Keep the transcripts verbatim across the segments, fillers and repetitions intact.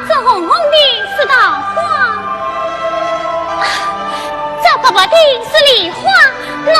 这红红的是桃花，啊，这白白的是梨花，喏。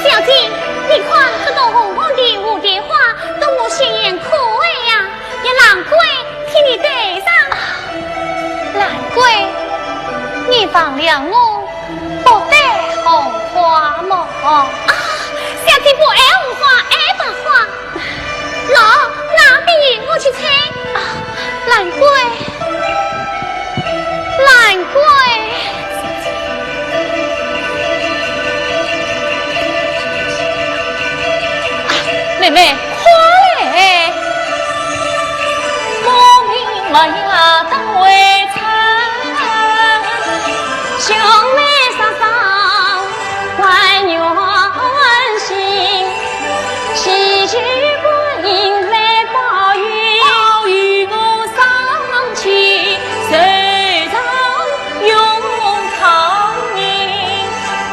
小姐，你看这朵红红的蝴蝶花，多么鲜艳可爱呀！ 让兰桂替你戴上。啊，兰桂，你忘了我不戴红花么？啊，小姐不爱红花，爱白花。喏，拿给我去采。啊，兰桂，兰桂。 妹妹，快来！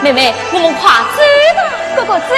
妹妹，我们快走吧。哥哥，走。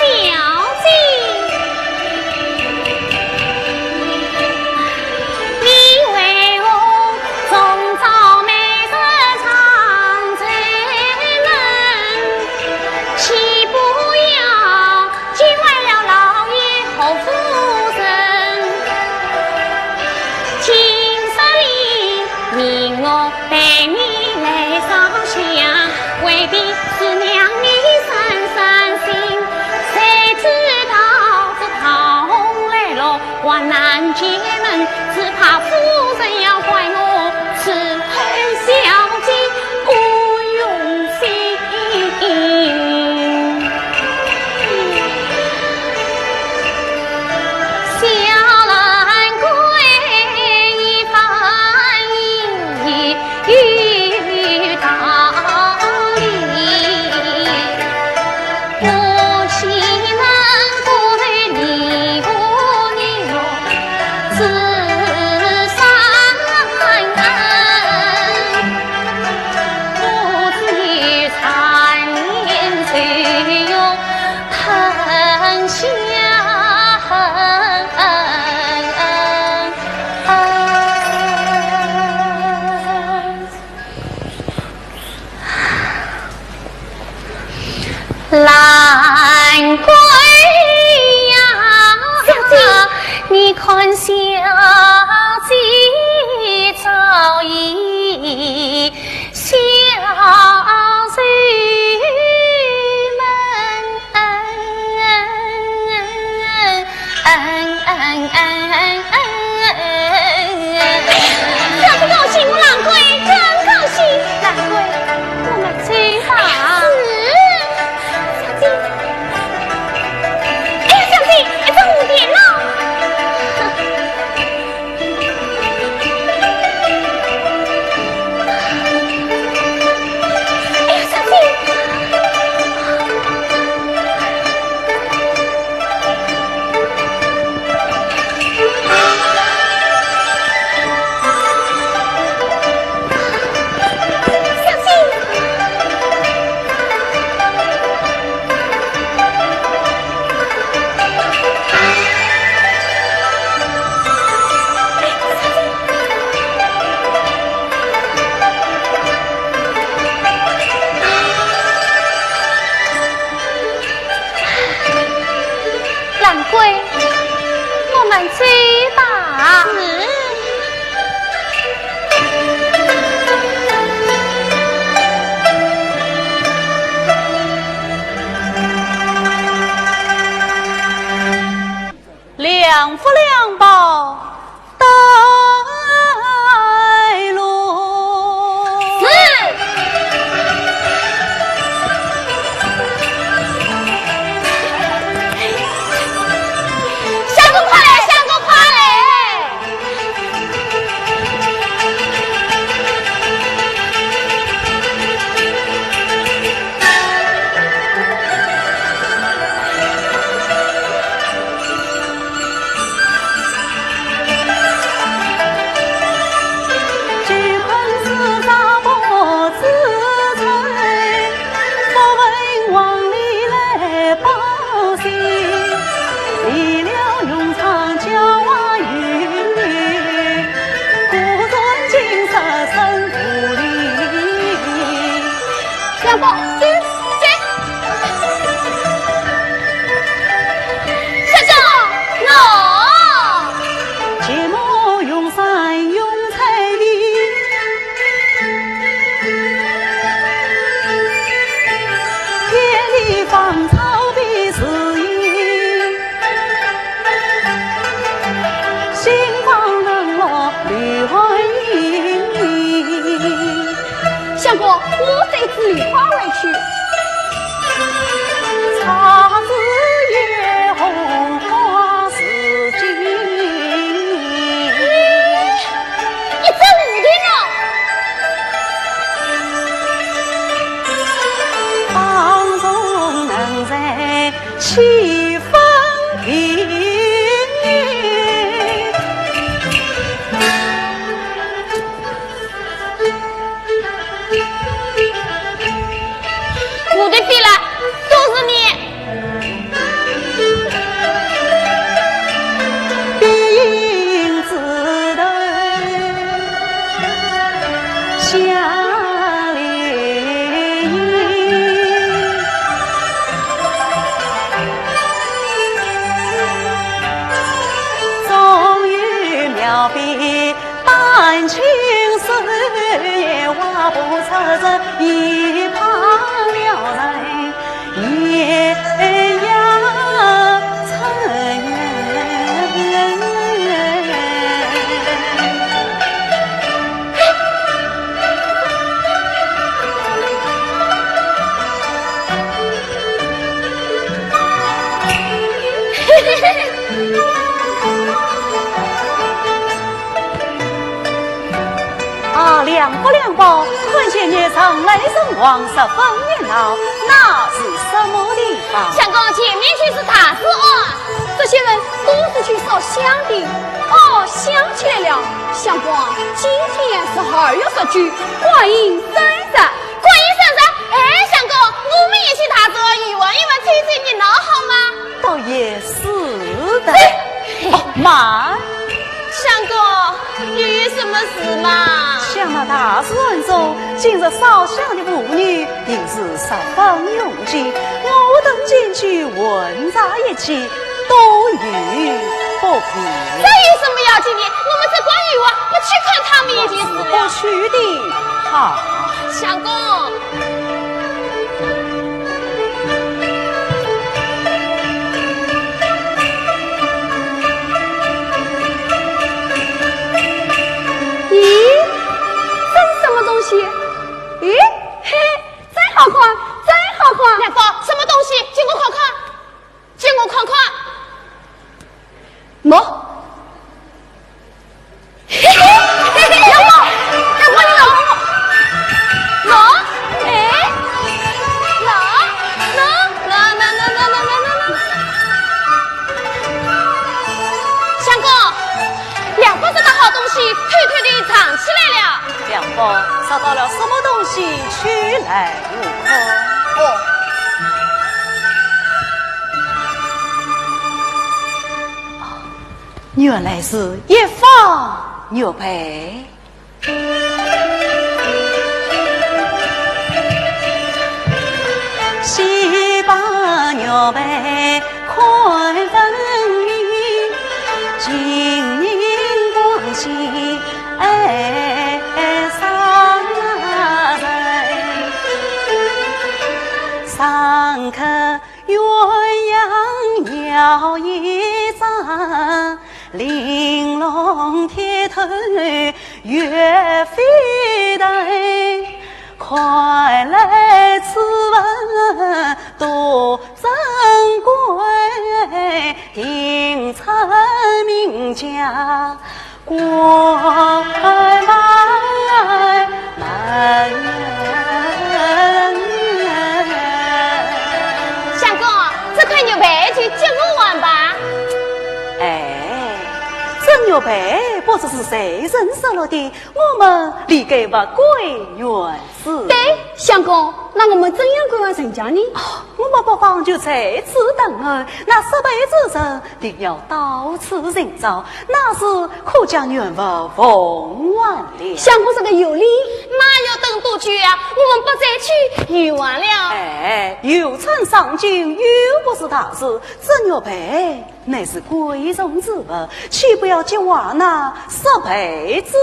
小姐，你为何终朝每日常在门？岂不要 见坏了老爷和夫人。今日里命我陪你来烧香，为的是让你散散心。谁知道这桃红来了，患难解闷，只怕夫人要怪我此后小姐 不用心。小兰桂一番言语有道理，我岂能不为你和你我自杀？两副两包带路。是。相公快来，相公快来！ 相公，这，这，相公，喏。相公，我这次梨花回去。咦，一只蝴蝶呢？蝴蝶飞了，都是你。啊，两福两包，看前面人来人往，十分热闹，那是什么地方？相公，前面就是大慈庵。这些人都是去烧香的。哦，想起来了，相公，今天是二月十九，观音生日。 观音生日，哎，相公，我们也去大慈庵游玩游玩，凑凑热闹好吗？倒也是的。哎，哦，慢。相公，又有什么事嘛？想那大慈庵中，今日烧香的妇女定是十分拥挤，我等进去混杂一起， 多有不便。这有什么要紧的？我们只管游玩，不去看他们也就是了。不去的好。相公。咦，这是什么东西？咦，嘿嘿，真好看，真好看！来吧，什么东西？给我看看。 给我看看。喏。嘿嘿，嘿嘿，老婆，老婆，你老公公。喏，哎，喏，喏，喏，喏。相公，两福拾到好东西，偷偷地藏起来了。两福拾到了什么东西？取来 哦，原来是一方玉佩。 上刻鸳鸯摇一张，岳飞的，快来此文多珍贵，定称名家。 关门。相公，这块玉佩就给我还吧。哎，这玉佩不知是谁人失落的，我们理该物归原主。对，相公，那我们怎样归还人家呢？哦，我们不妨就在此等候，那失佩之人定要到此寻找， 那时可将原物奉还了。相公说得有理。那要等多久啊？我们不再去游玩了。哎，游春赏景又不是大事，这玉佩乃是贵重之物，岂不要急坏那失佩之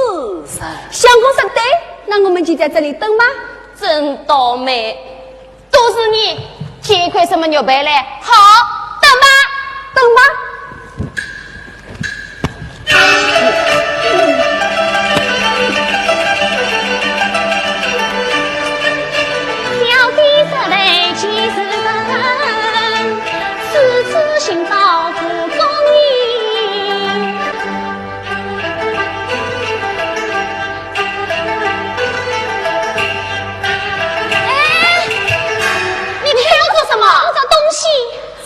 人？相公说得对，那我们就在这里等吧。真倒霉， 都是你，捡一块什么玉佩来？好，等吧，等吧。小姐这位几时分，私自寻宝不公义。 哎，你推我做什么？我找东西。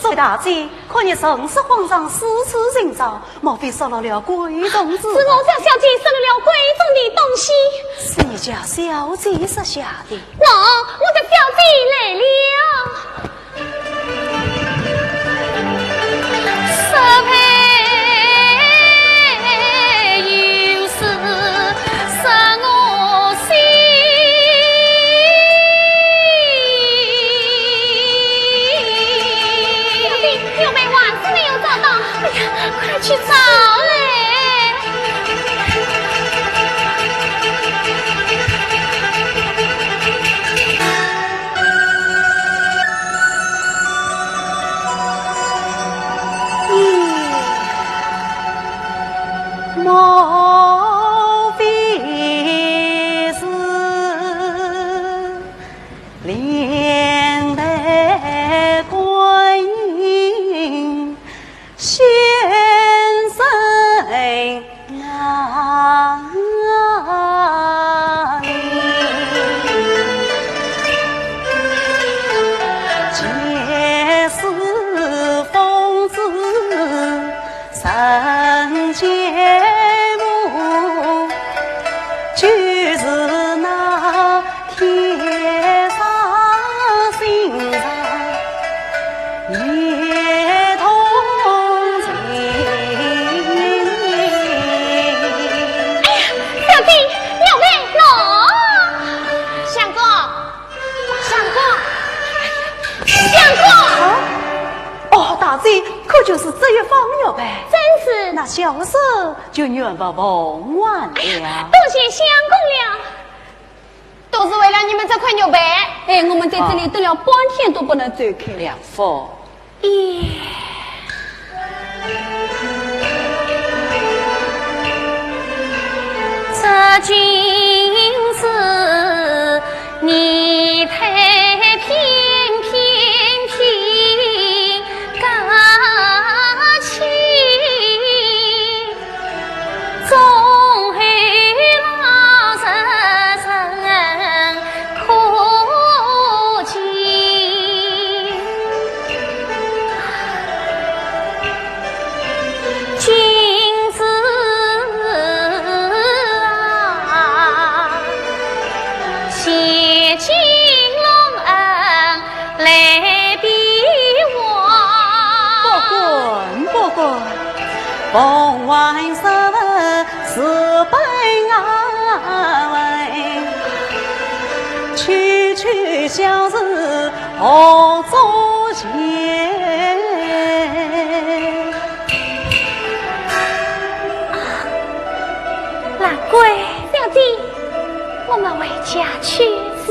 这位大姐，看你神色慌张，四处寻找，莫非失落了贵重之物？是我家小姐失落了贵重的东西。是你家小姐失下的？喏，我家小姐来了。 小姐，玉佩还是没有找到。哎呀，快去找嘞！ 莫非是灵台观音仙人哪里？前世奉旨 人间母，就是那天上心上也同情。哎呀，小姐，玉佩喏。相公， 相公，相公！啊？哦，大姐，可就是这一方玉佩？正是。那小生就原物奉还了。哎呀，多谢相公了。都是为了你们这块玉佩。哎，我们在这里等了半天都不能走开。梁福。 咦，这金子你太平平平高起。 总有老实人可见。金子啊，谢金隆恩 来比我。不敢，不敢，奉还实物是本分，区区小事何足嫌。兰桂。小姐，我们回家去。是。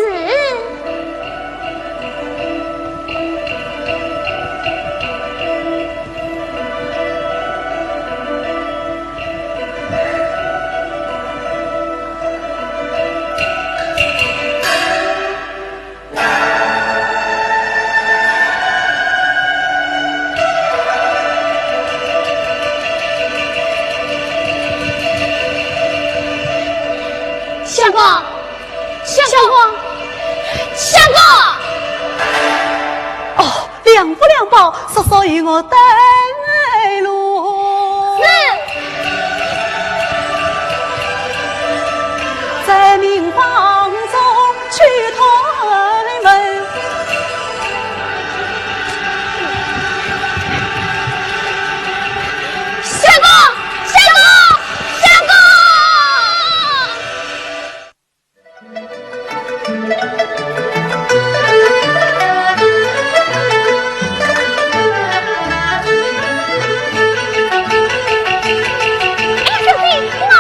相公，相公，相公！哦，梁福梁宝，速速与我带路。是。在民房中去探问。 相公，相公，相公！哎，小姐，喏。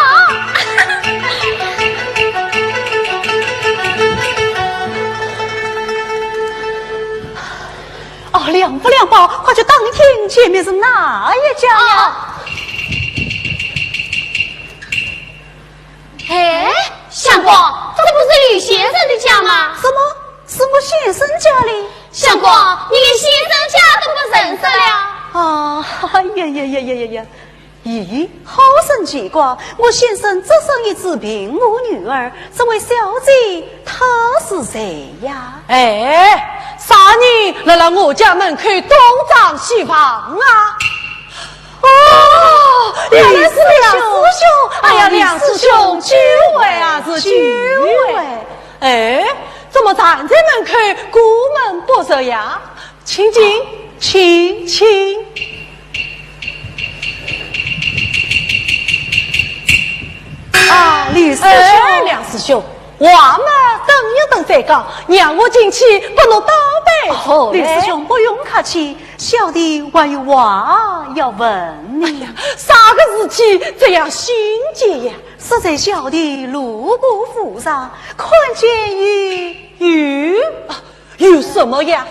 哦，梁福梁宝，快去打听前面是哪一家呀？哦。哎，相公，这不是吕先生的家吗？什么？是我先生家里？相公，你连先生家都不认识了？啊，哎呀呀呀呀呀呀！ 咦，好生奇怪，我先生只生一子并无女儿，这位小姐她是谁呀？哎，啥人来了我家门口东张西望啊？哦，原来是梁师兄。哎呀，梁师兄久违啊，是久违。久违。哎，怎么站在门口过门不入呀？ 请进，请，请。啊，吕师兄。哎，梁师兄，话嘛等一等再讲，让我进去拨侬倒杯茶来。哦，吕师兄不用客气，小弟还有话要问你。哎呀，啥个事体这样心急呀？是在小弟路过府上，看见有，有？啊， 有什么呀？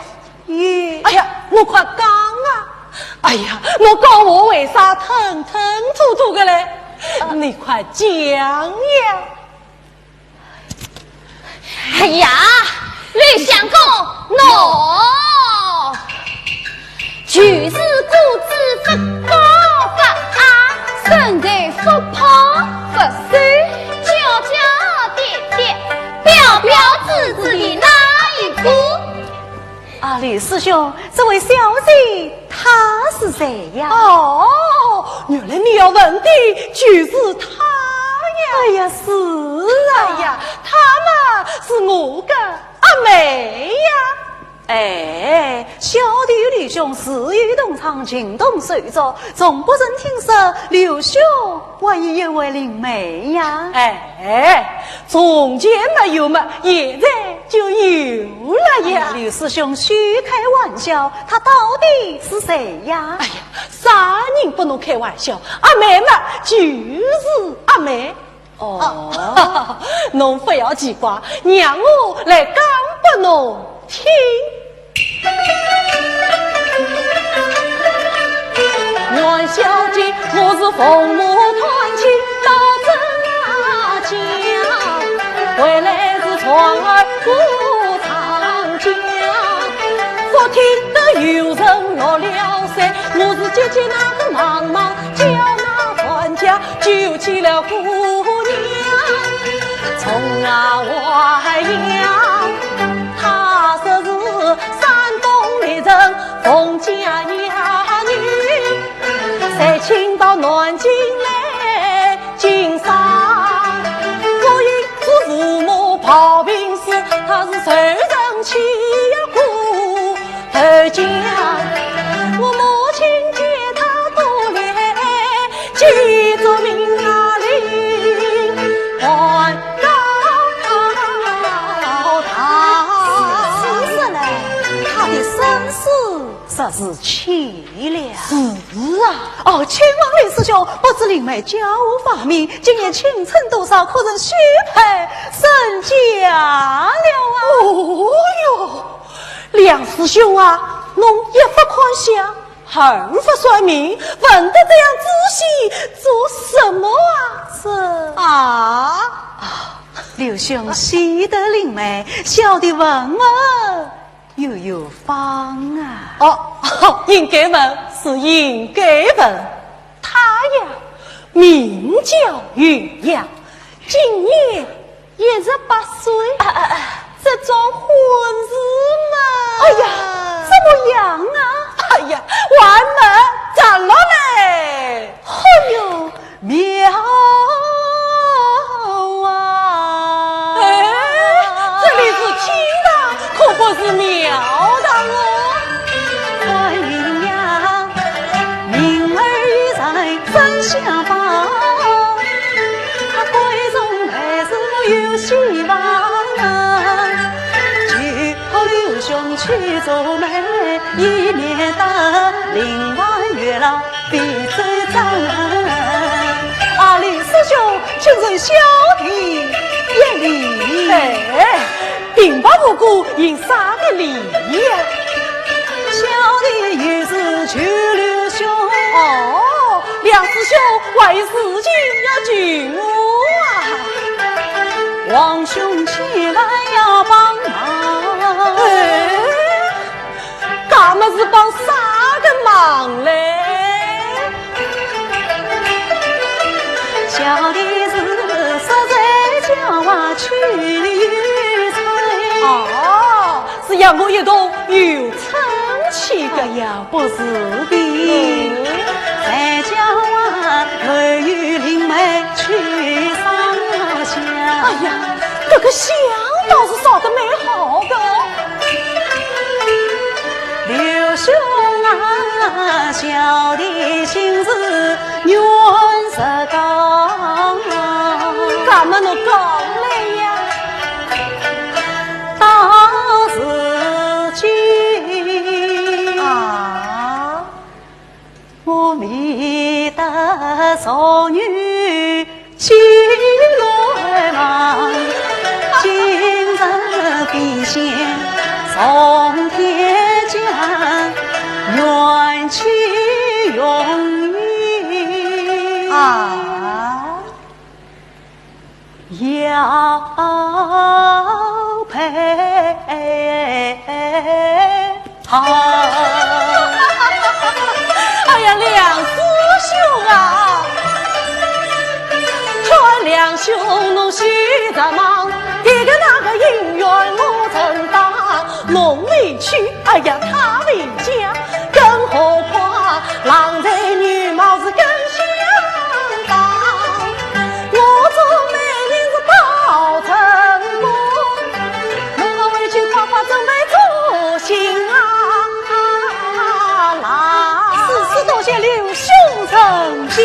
有。哎呀，侬快讲啊！哎呀，侬讲话为啥吞吞吐吐的嘞？你快讲呀！哎呀，吕相公，喏，就是个子不高不矮，身材不胖不瘦，娇娇滴滴，标标致致的那一个。 啊，吕师兄，这位小姐她是谁呀？哦，原来你要问的就是她呀。哎呀，是啊。哎呀，她嘛，是我的阿妹呀。哎，小弟与吕兄自幼同窗，情同手足，从不曾听说吕兄 还有一位林妹呀。哎，从前没有嘛，现在就有了呀。哎呀，吕师兄休开玩笑，她到底是谁呀？哎呀，啥人拨侬开玩笑？阿妹嘛，就是阿妹。哦，侬不要奇怪，让我来讲拨侬听。 阮小姐，我是奉母团亲到这家，回来是床儿不常家。忽听得有人落了山，我是急急那个忙忙叫那船家 救起了姑娘。从啊外洋，她说是山东历城冯家女，随亲到南京来经商。我因是父母抱病死，她是受人欺压苦 头家，我母亲见她多来几座名啊林，还告她。是，是嘞，她的身世实是凄凉。是啊。哦，请问吕师兄，不知林妹叫何芳名，今年青春多少，可曾许配人家了啊？哦哟， 梁师兄啊，侬一不看相，二不算命，问得这样仔细做什么啊？这……啊，啊，刘兄喜得林妹，小弟问问又有妨啊。哦，应该问，是应该问。她呀，名叫云霞，今年可不是庙堂哦。观音呀，明儿与咱分相逢，闺中还是有希望。就托刘兄去做媒，以免得林外月老 比周章。啊，刘师兄，请受小弟一礼。哎，平白无故行啥个礼呀？小弟有事求刘兄。哦，梁师兄，还有事情要求我啊？王兄千万要帮忙。哎， 搿么是帮啥个忙嘞？小弟是实在叫我去有差。哦，是要我一同游春去个。哎呀，不是的，嗯。才叫我随与林妹去烧香。哎呀，这个香倒是烧得蛮好的。 刘兄啊，小弟心事愿实讲。搿么侬讲来呀。到如今啊，我未得熟女 情难忘，今日必先从天降，缘起容易啊，要配。 哎呀，梁师兄啊，看梁兄侬许着忙，这个那个姻缘我承担，侬未娶，哎呀，她未嫁，更何况郎才女貌是更相当。我做媒人是到成功， 我回去快快准备做新郎啦。是，是，多谢刘兄成全。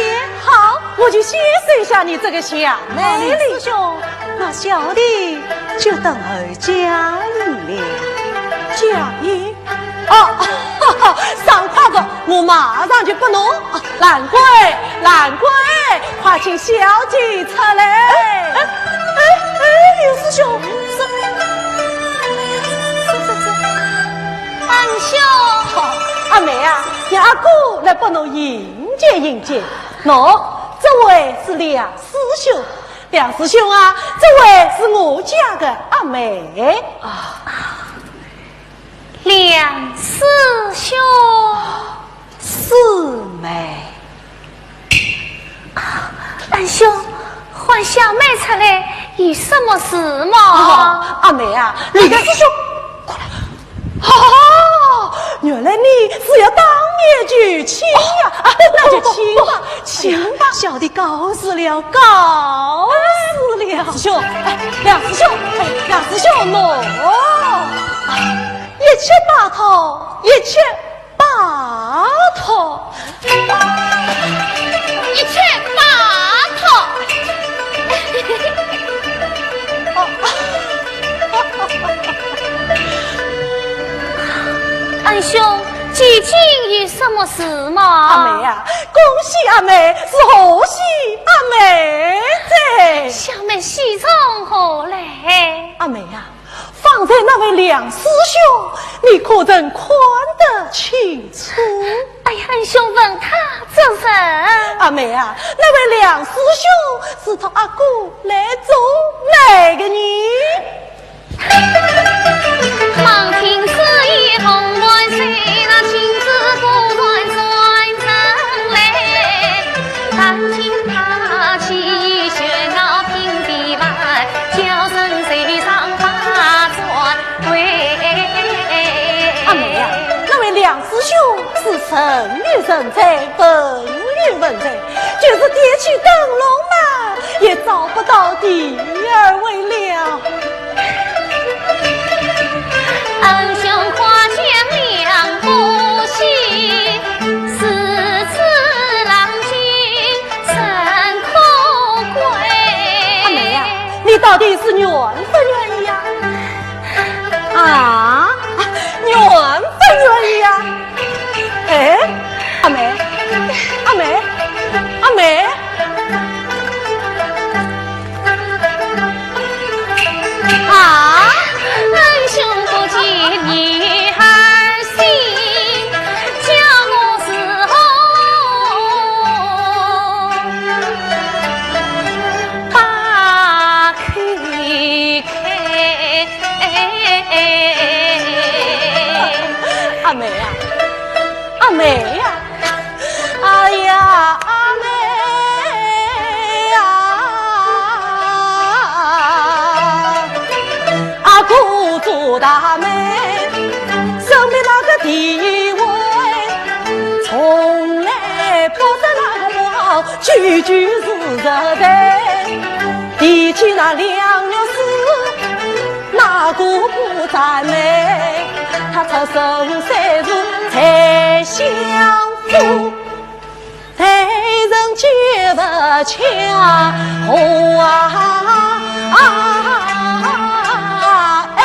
好，我就先收下你这个小媒人。哎，师兄，那小弟就等候佳音了。佳音？哦，爽快个，我马上就拨侬。啊，兰桂，兰桂， 快请小姐出来。哎，哎，哎，刘师兄，是，是，是，是。恩兄。好，阿妹啊，让阿哥来帮侬迎接迎接。喏，这位是梁师兄。梁师兄啊，这位是我家的阿妹。啊。梁师兄。 师妹。啊，恩兄，唤小妹出来，有什么事么？哦，阿妹啊，你的师兄，过来。哦，原来你是要当面求亲呀？啊，那就请吧，请吧。小弟告辞了，告辞了。师兄，哎，梁师兄，哎，梁师兄喏，啊，一切拜托，一切 拜托。一切拜托。恩兄，究竟有什么事吗？阿妹啊，恭喜阿妹，是贺喜阿妹哉。小妹喜从何来？阿妹啊， 方才那位梁师兄，你可曾看得清楚？哎呀，恩兄问他做甚？阿妹啊，那位梁师兄是托阿哥来做媒的呢。 阿妹呀，那位梁师兄是人有人才，文有文才，就是点起灯笼嘛，也找不到第二位了。阿妹呀，阿妹呀，哎呀，阿妹呀，阿哥做大媒，身边那个地位，从来不是那个我句句是实在，提起那两个字， 哪个不赞美？他出手三次才相扶，待人绝不抢。哦啊，啊，哎。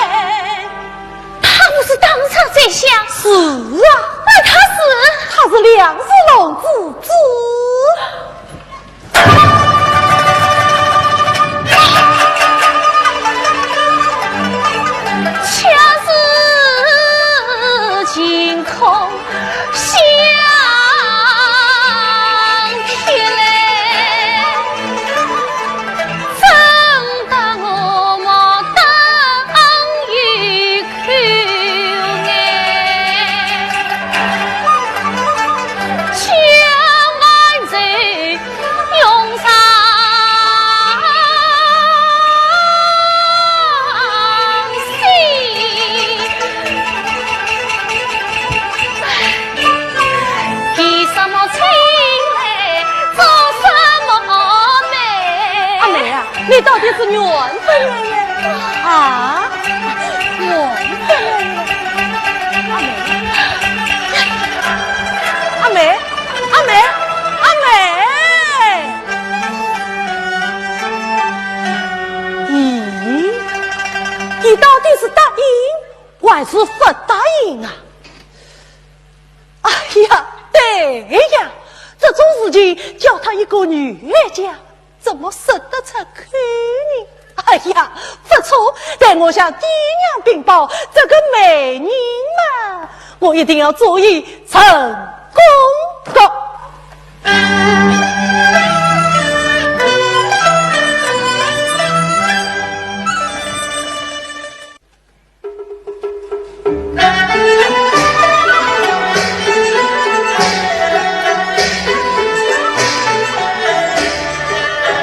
他不是当朝宰相？是啊。那他是？他是梁世龙之子。 阿妹啊， 你到底是缘分来呀？啊，缘分来呀！阿妹，阿妹，阿妹，阿妹！咦，你到底是答应还是不答应啊？哎呀，对呀，这种事情叫她一个女儿家 怎么说得出口呢？哎呀，不错，待我向爹娘禀报这个媒人嘛，我一定要做一成功的。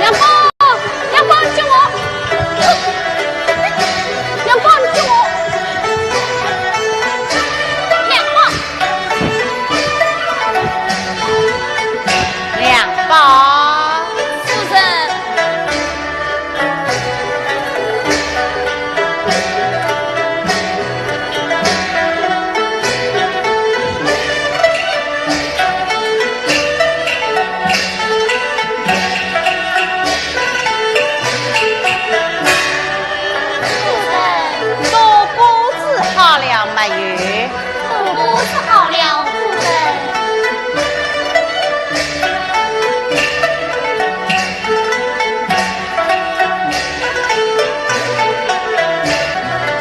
梁宝，梁宝，你救我！梁宝，你救我！梁宝，梁宝，夫人。 做官治好了没有？做官治好了，夫人。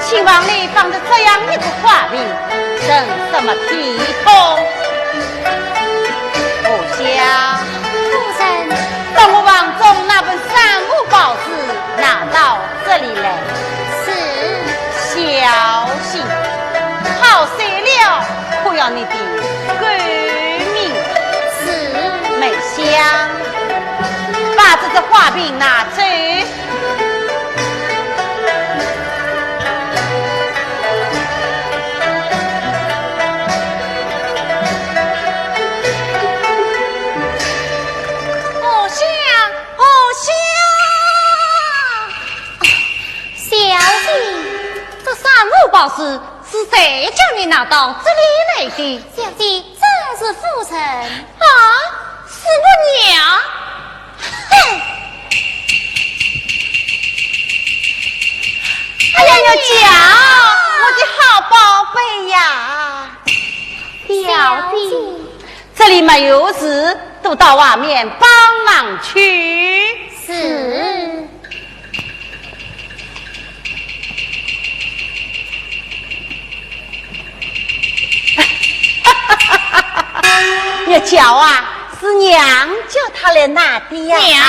新房里放着这样一个花瓶，成什么体统？荷香，夫人。把我房中那本三五报纸拿到这里来。是。小心，泡碎了，可要你的狗命。是。梅香，把这只花瓶拿走。 荷香，荷香！小姐，这三五报纸是谁叫你拿到这里来的？小姐，正是夫人。啊，是我娘？ 哼！哎呀呀，讲，我的好宝贝呀！小姐，这里没有事，都到外面帮忙去。是。 玉娇啊，是娘叫她来拿的呀。娘，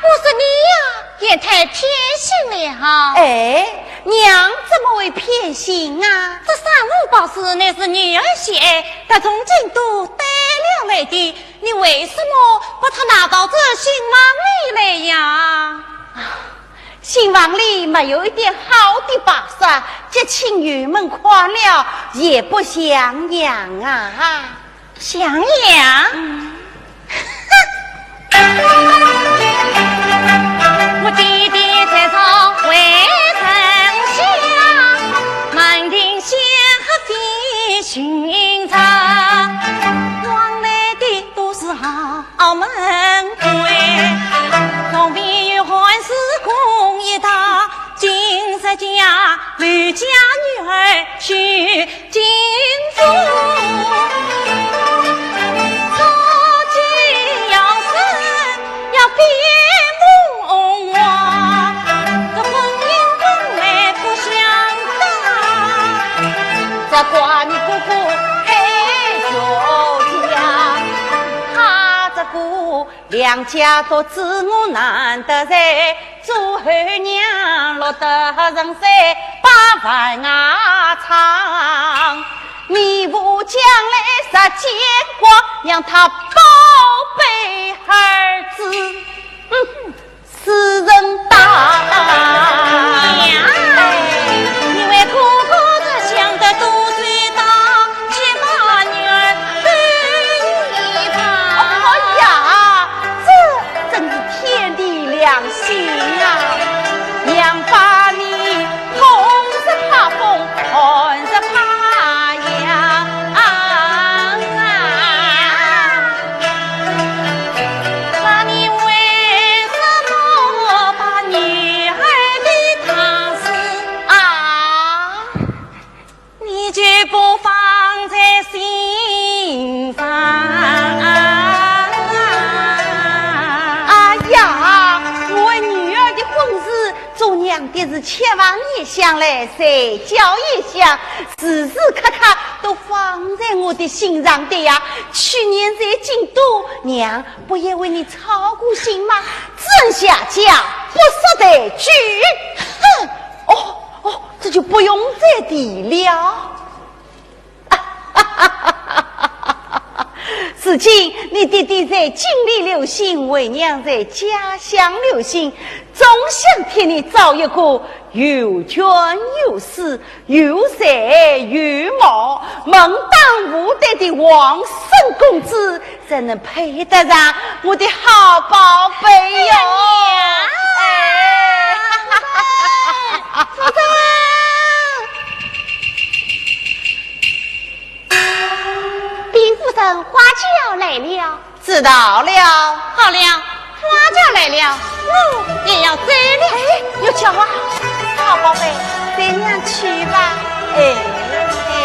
不是你呀，也太偏心了哈。哎，娘怎么会偏心啊？这三幅宝石乃是女儿喜爱，特从京都带了来的，你为什么把它拿到这新房里来呀？啊，新房里没有一点好的摆设，接亲友们看了也不像样啊。 像样？我爹爹在朝为丞相，门庭显赫非寻常，往来的都是豪门贵，从未有寒士公一道，今日家刘家女儿去 进府，早起要生要变梦话，这婚姻本来不相当。这怪你哥哥太小家，他这个 两家独子我难得在，做后娘落得人在把饭啊唱。你我将来实见光，让他宝贝儿子，嗯哼，死人大。娘，你为哥哥着想得多周到， 去把女儿分一旁。哎呀，这真是天地良心啊！娘把你捧着怕风，寒着怕阳。那你为什么把女儿的大事啊？ 你就不放在心上？哎呀，我女儿的婚事，做娘的是七房也想来，三教也想，时时刻刻都放在我的心上的呀。去年在京都，娘不也为你操过心吗？这下家不说的去。哼，哦，哦，这就不用再提了。 如今你爹爹在京里留心，为娘在家乡留心，总想替你找一个有权有势、有才有貌、门当户对的王孙公子，才能配得上我的好宝贝哟。哎呀，娘！哎。夫人！ 禀夫人，花轿来了。知道了。好了，花轿来了，我也要走了。哎，玉娇啊，好宝贝，随娘去吧。哎，哎。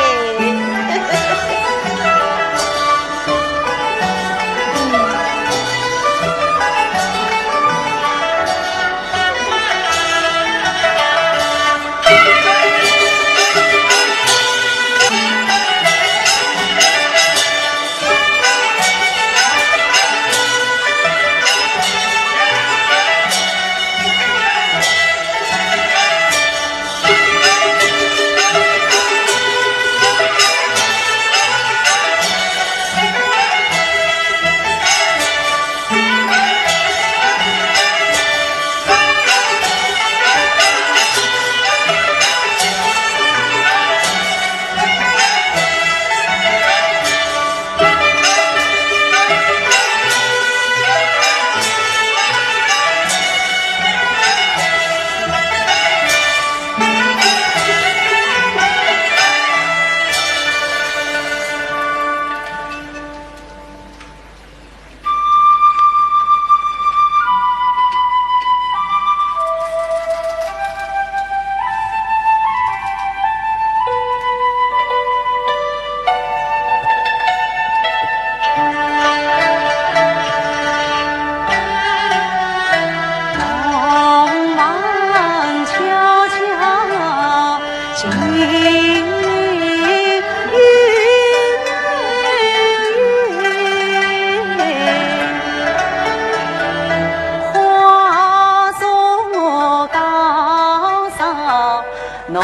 耐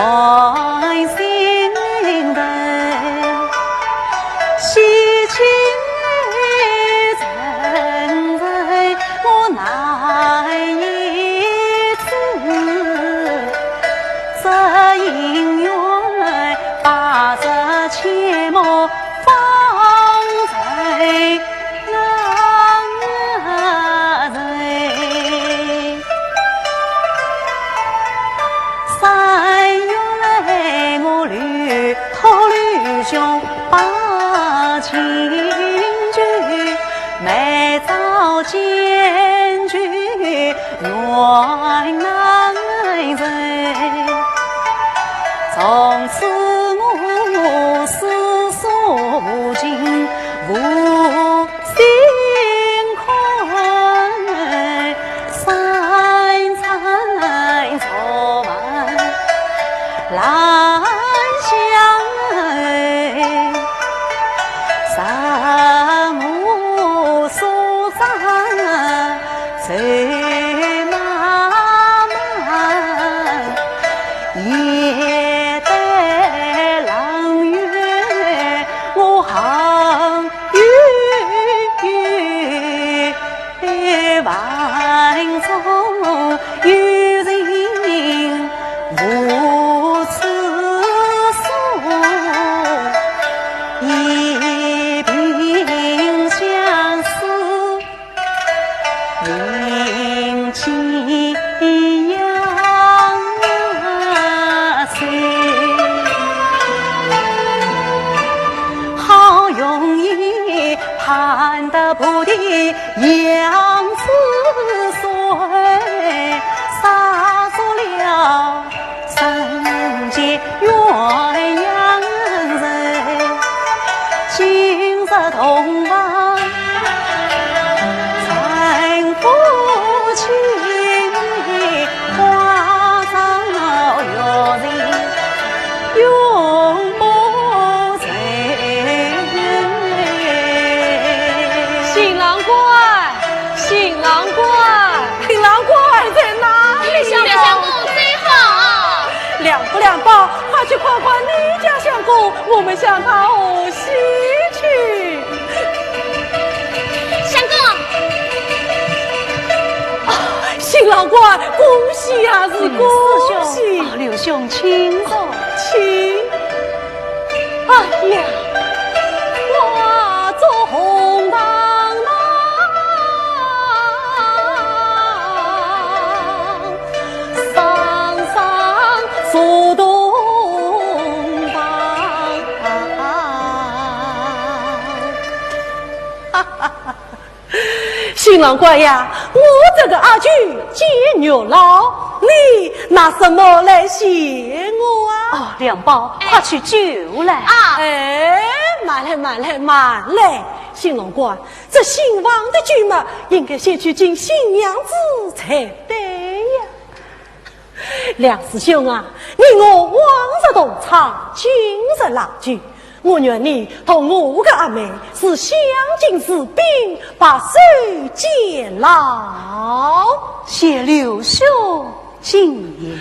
心等，喜庆人生我难以知，只因缘百折千磨方成 人。三月来我刘，托刘兄把亲眷，每朝见君 缘难成。从此我思所求无心空，三餐朝饭难相会。 让我所在走茫茫，夜待冷月我寒悠悠。 万中有情无处诉，一并相思饮寄阳春。好容易盼得菩提 杨子水，洒脱了人间鸳鸯人。今日洞房成夫妻，花朝月夜 永不散。新郎官，新郎官，新郎官在哪里呀？刘相公最好。梁福梁宝，快去看看你家相公，我们向他贺喜去。相公。 新郎官，恭喜啊，是恭喜！啊，刘兄，请坐。请。哎呀，花烛红堂堂，双双入洞房。 新郎官呀，我这个阿舅见月老，你拿什么来谢我啊？哦，梁宝，哎。快取酒来。啊。哎，慢来，慢来，慢来。新郎官，这新房的酒嘛，应该先去敬新娘子才对呀。 梁师兄啊，你我往日同窗，今日郎舅，我愿你同我个阿妹是相敬如宾，白首偕老。谢刘兄金言。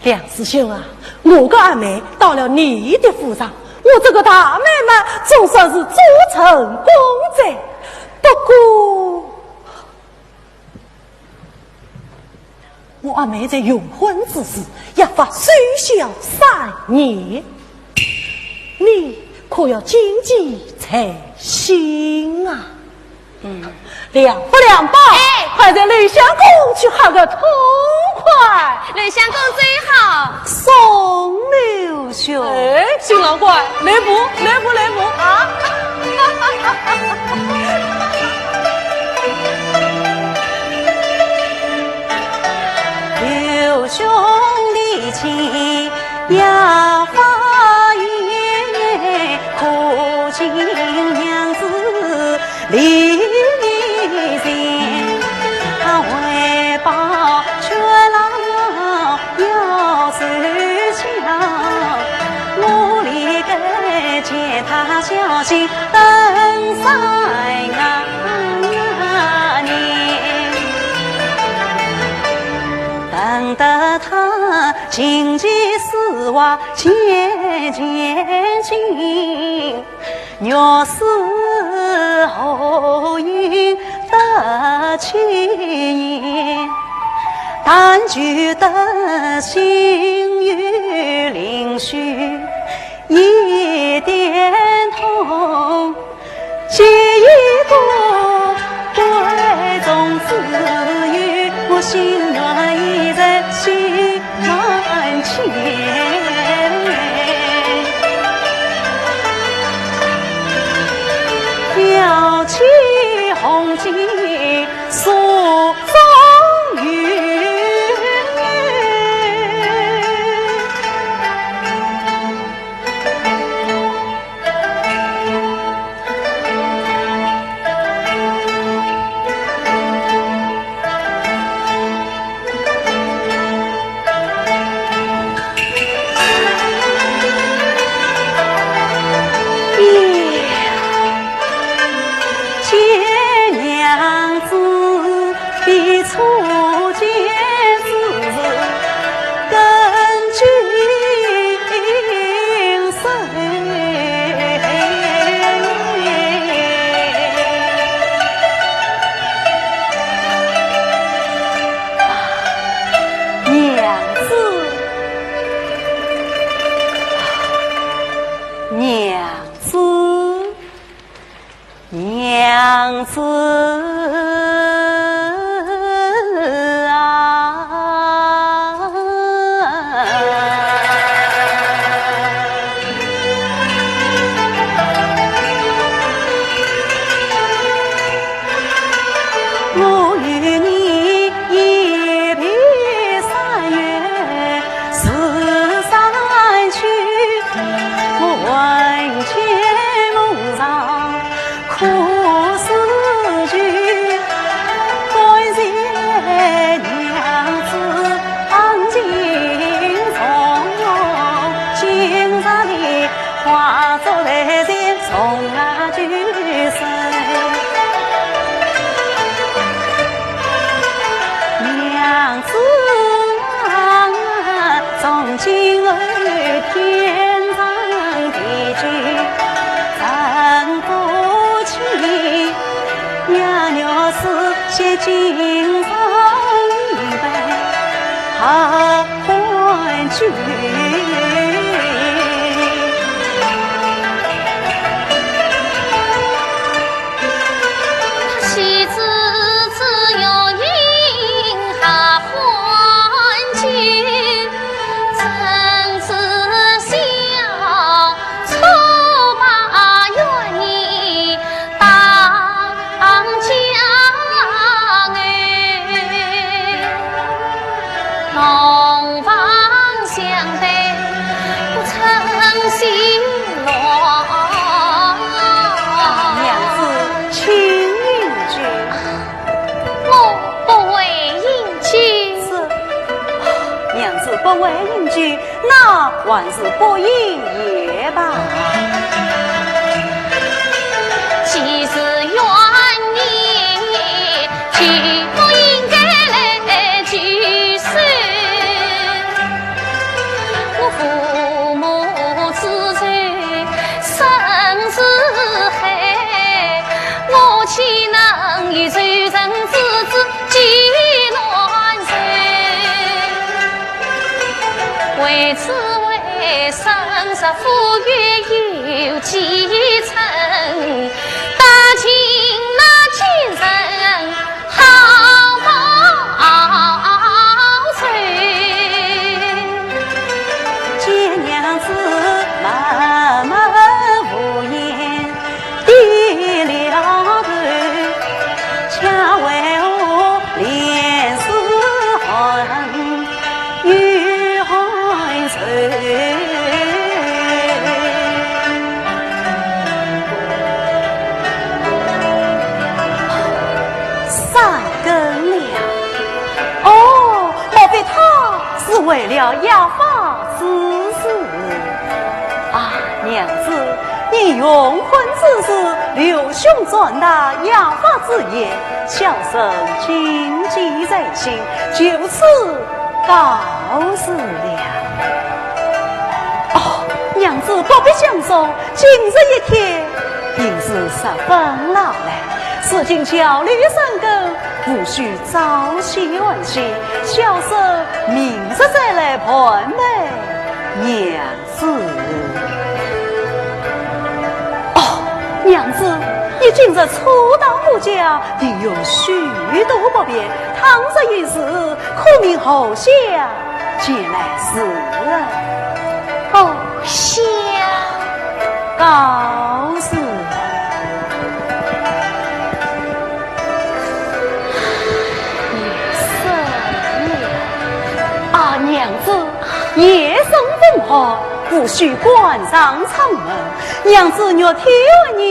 梁师兄啊，我个阿妹到了你的府上，我这个大妹嘛，总算是做成功哉。不过， 我阿妹在用婚之时，约法守孝三年，你可要谨记在心啊。嗯。梁福梁宝，哎。快与刘相公去喝个痛快。刘相公最好。送刘 兄。哎，新郎官，来步，来步，来步啊！刘兄的亲要发言，可敬娘子 礼节，为报却老要守孝，我理该见他小心等三年，等得他琴棋书画件件精，玉书何应得其言？但求得心与灵虚一点通。 这一个闺中之女，我心愿已在心门前。挑起红巾诉衷肠。 见娘子，比初见之时更精神。娘子，娘子。 娘子啊，我与你一别三月 十三秋，我魂牵梦绕苦思旧。感谢娘子恩情重重，今日里化作泪水送啊 娘子，请饮酒。我不会饮酒。是，娘子不会饮酒， 那还是不饮也罢。见娘子，慢慢无言 低了头，恰为我脸似寒，又寒愁。三更了，哦，莫非他是为了雅芳之事？ 啊，娘子，你黄昏之时，刘兄转达雅芳之言，小生谨记在心，就此告事了。哦，娘子不必惊慌，今日一天定是十分劳累。如今桥里生根，务须早些安歇，小生明日再来盘问娘子。哦，娘子，你今日初到我家，定有许多不便，倘若有事，可命荷香 前来侍候。哦，谢。告辞。夜深了。啊，娘子，夜深风寒，务须关上窗门。娘子若天寒人，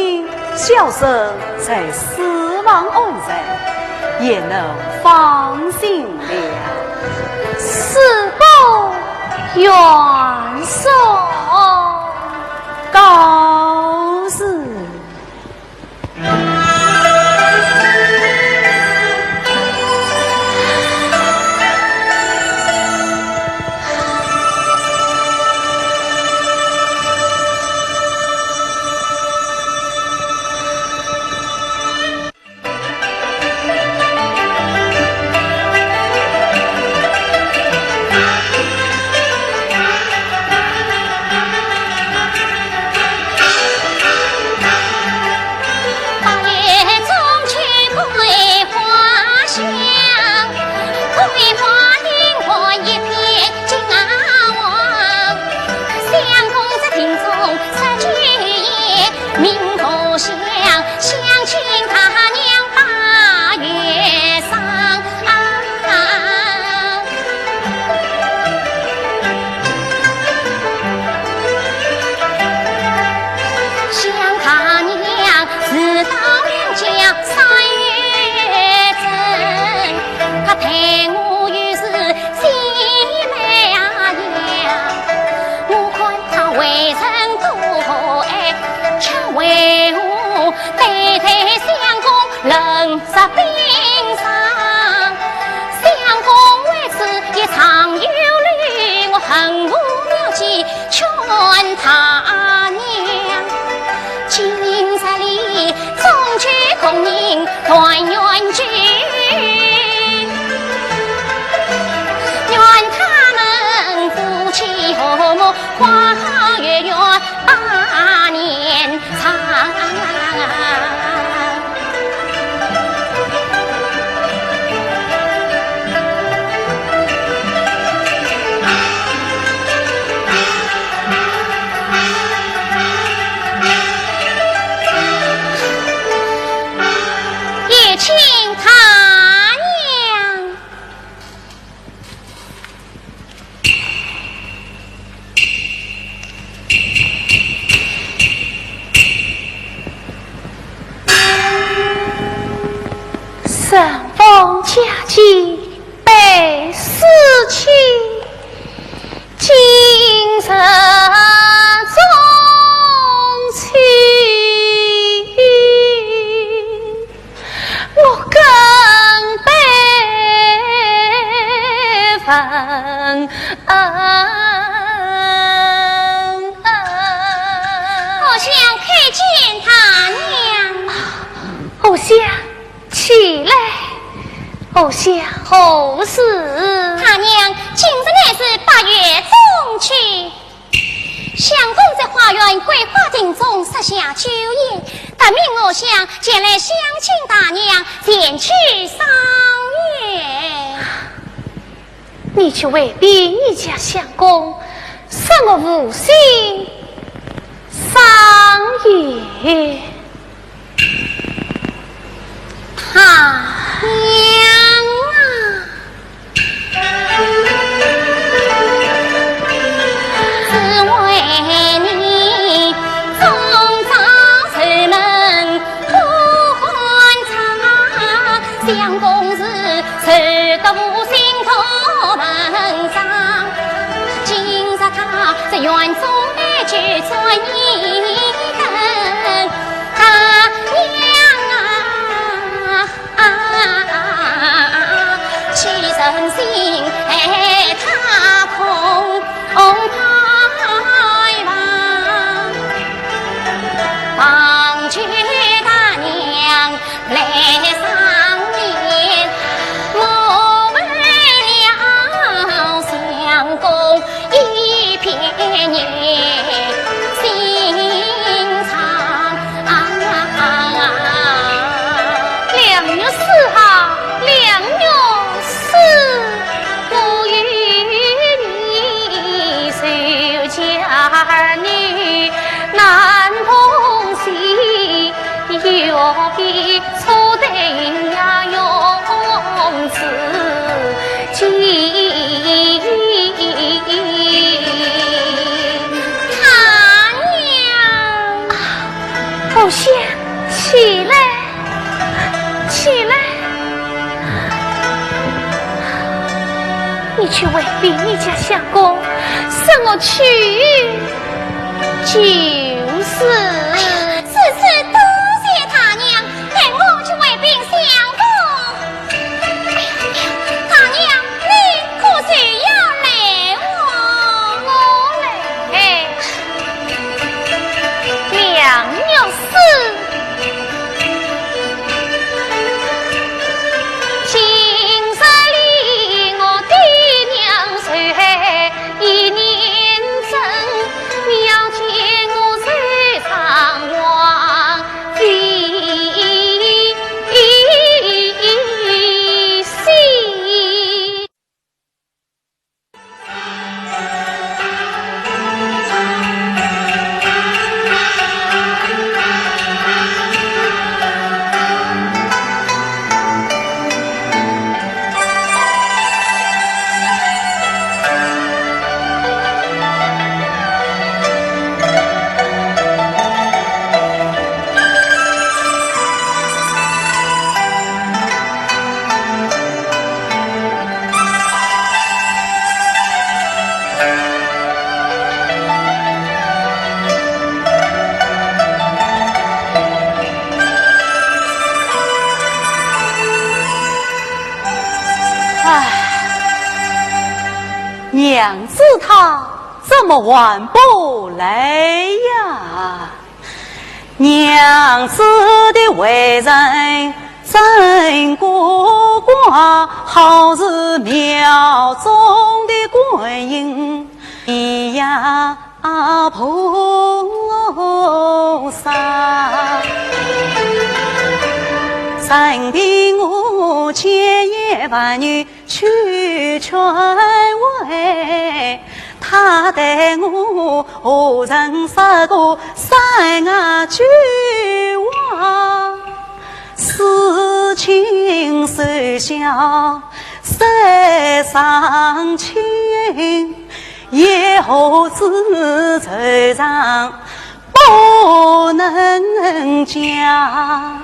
小生在书房安身，也能放心了。恕不远送。告辞。 荷香叩见大娘。荷香，起来。荷香何事？大娘，今日乃是八月中秋， 相公在花园桂花亭中设下酒宴，特命荷香前来相请大娘，前去赏月。你去回禀你家相公，说我无心赏月。大娘啊！良玉书啊，良玉书。 大娘。啊，凤香，起来。 起来，你去回禀你家相公，说我去就是。哎呀，如此多谢大娘，待我去回禀相公。哎呀，大娘，你可是要来哦？我来。 良玉书。今日里我爹娘寿一年整，要见我寿上皇帝。 唉，娘子她怎么还不来呀？ 娘子的为人真古怪，好似庙中的观音呀菩萨。任凭我千言万语去劝慰， 她待我何曾说过三句话，是轻是笑，说上亲，也何止愁肠 不能讲。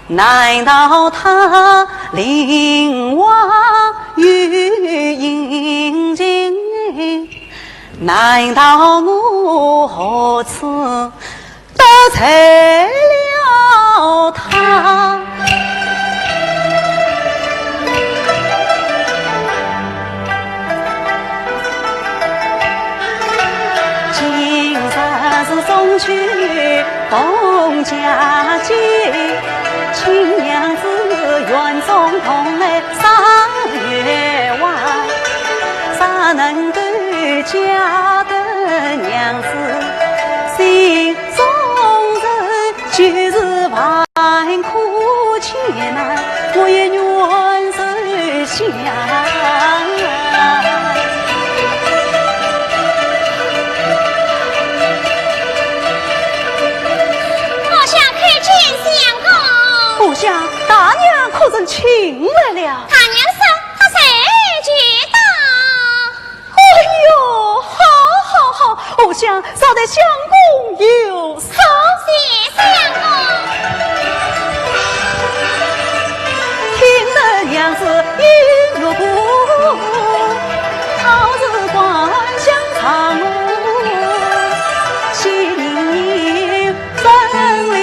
难道她另外有隐情？难道我何处得罪了她？ 今日是中秋逢佳节，请娘子园中同来赏月华，谁能够嫁得娘子心中人？ 就是万苦千难，我也愿受下。荷香叩见相公。荷香，大娘可曾请来了？大娘说她随即到。 哎哟，好，好，好，荷香，少待相公有赏。谢相公。听得娘子一入宫，好似观香场，喜盈盈。 整理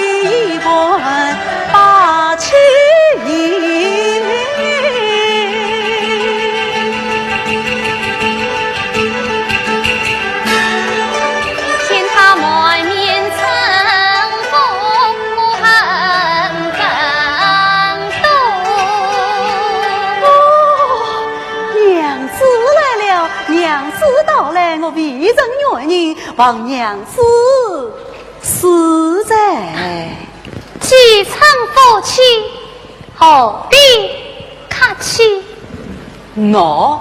一番把酒饮。我未曾远迎，望娘子恕罪。既成夫妻，何必客气？喏，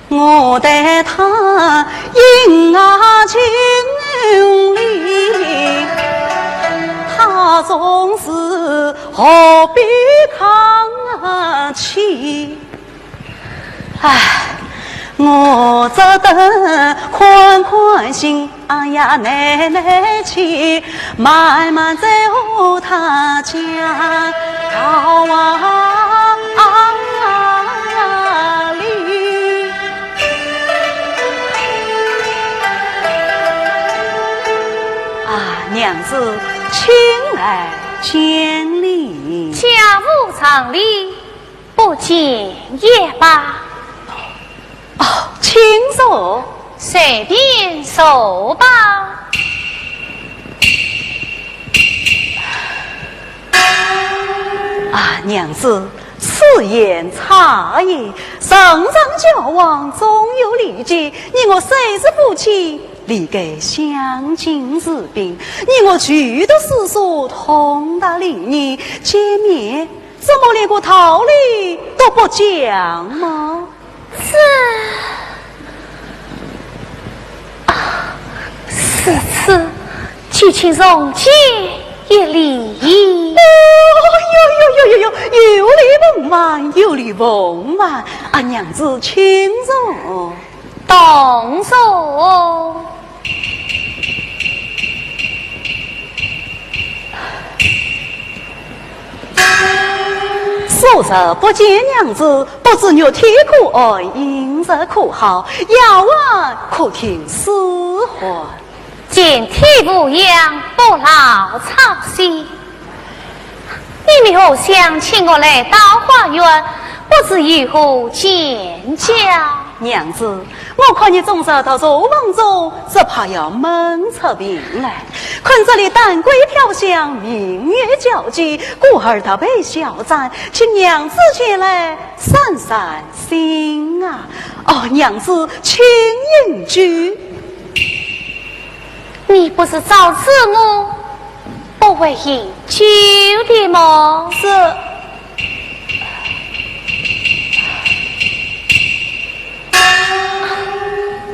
我待她恩爱情深，她总是何必客气？ 唉，我只得宽宽心，哎呀，耐耐去，慢慢再和她讲道理。啊，娘子，请来见礼。家无常礼， 不见也罢。哦，请坐。随便坐吧。啊，娘子，此言差矣。常常交往，总有礼节。你我虽是夫妻，理该相敬如宾。你我俱读诗书，通达礼仪，见面 怎么连个道理都不讲吗？这……啊，如此，就请重见一礼。哦哟哟哟哟哟，有礼奉还，有礼奉还。啊，娘子请坐。 动手。数日不见娘子，不知玉体可安，饮食可好，腰患可听使唤？健体无恙，不劳操心。 你们何相请我来到花园，不知有何见教？娘子，我看你总是到厨房中，只怕要闷出病来。看这里丹桂飘香，明月皎洁，故而特备小盏，请娘子前来散散心啊。哦，娘子，请饮酒。 你不是早知我不会饮酒的么？是。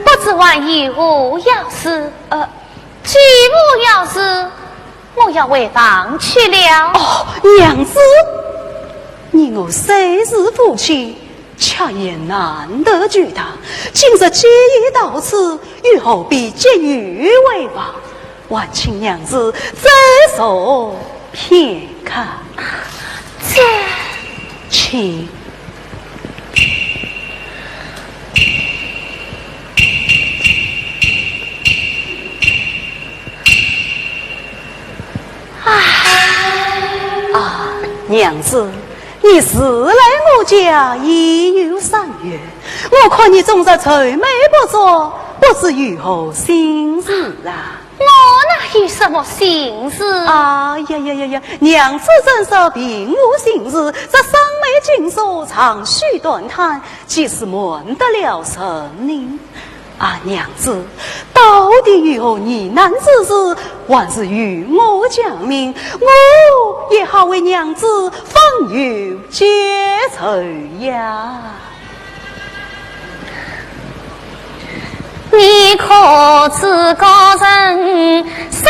不知还有何要事？呃，既无要事，我要回房去了。哦，娘子，你我虽是夫妻， 却也难得聚谈，今日既已到此，又何必急于回房？还请娘子再坐片刻。这……请。啊，娘子， 你自来我家已有三月，我看你总是愁眉不展，不知有何心事啊？我哪有什么心事？哎呀呀呀呀，娘子怎说并无心事，这双眉紧锁，长吁短叹，几时瞒得了人呢？ 啊，娘子，到底有何疑难之事，还是与我讲明，我也好为娘子分忧解愁呀。你可知古人生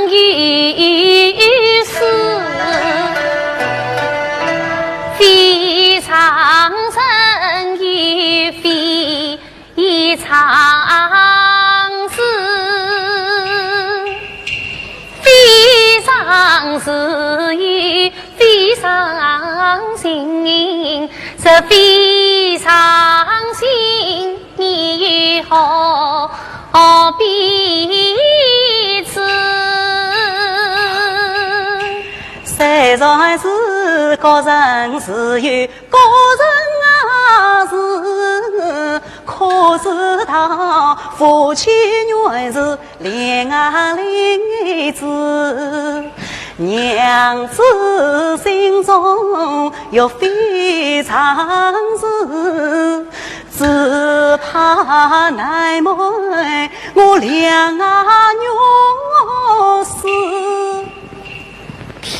于斯，非常人也非 非常事，非常事也非常情，这非常情你何必知？虽然是古人自有 古人啊是，可知道夫妻原是恋爱里子，娘子心中有非常事，只怕难瞒我两啊玉丝。听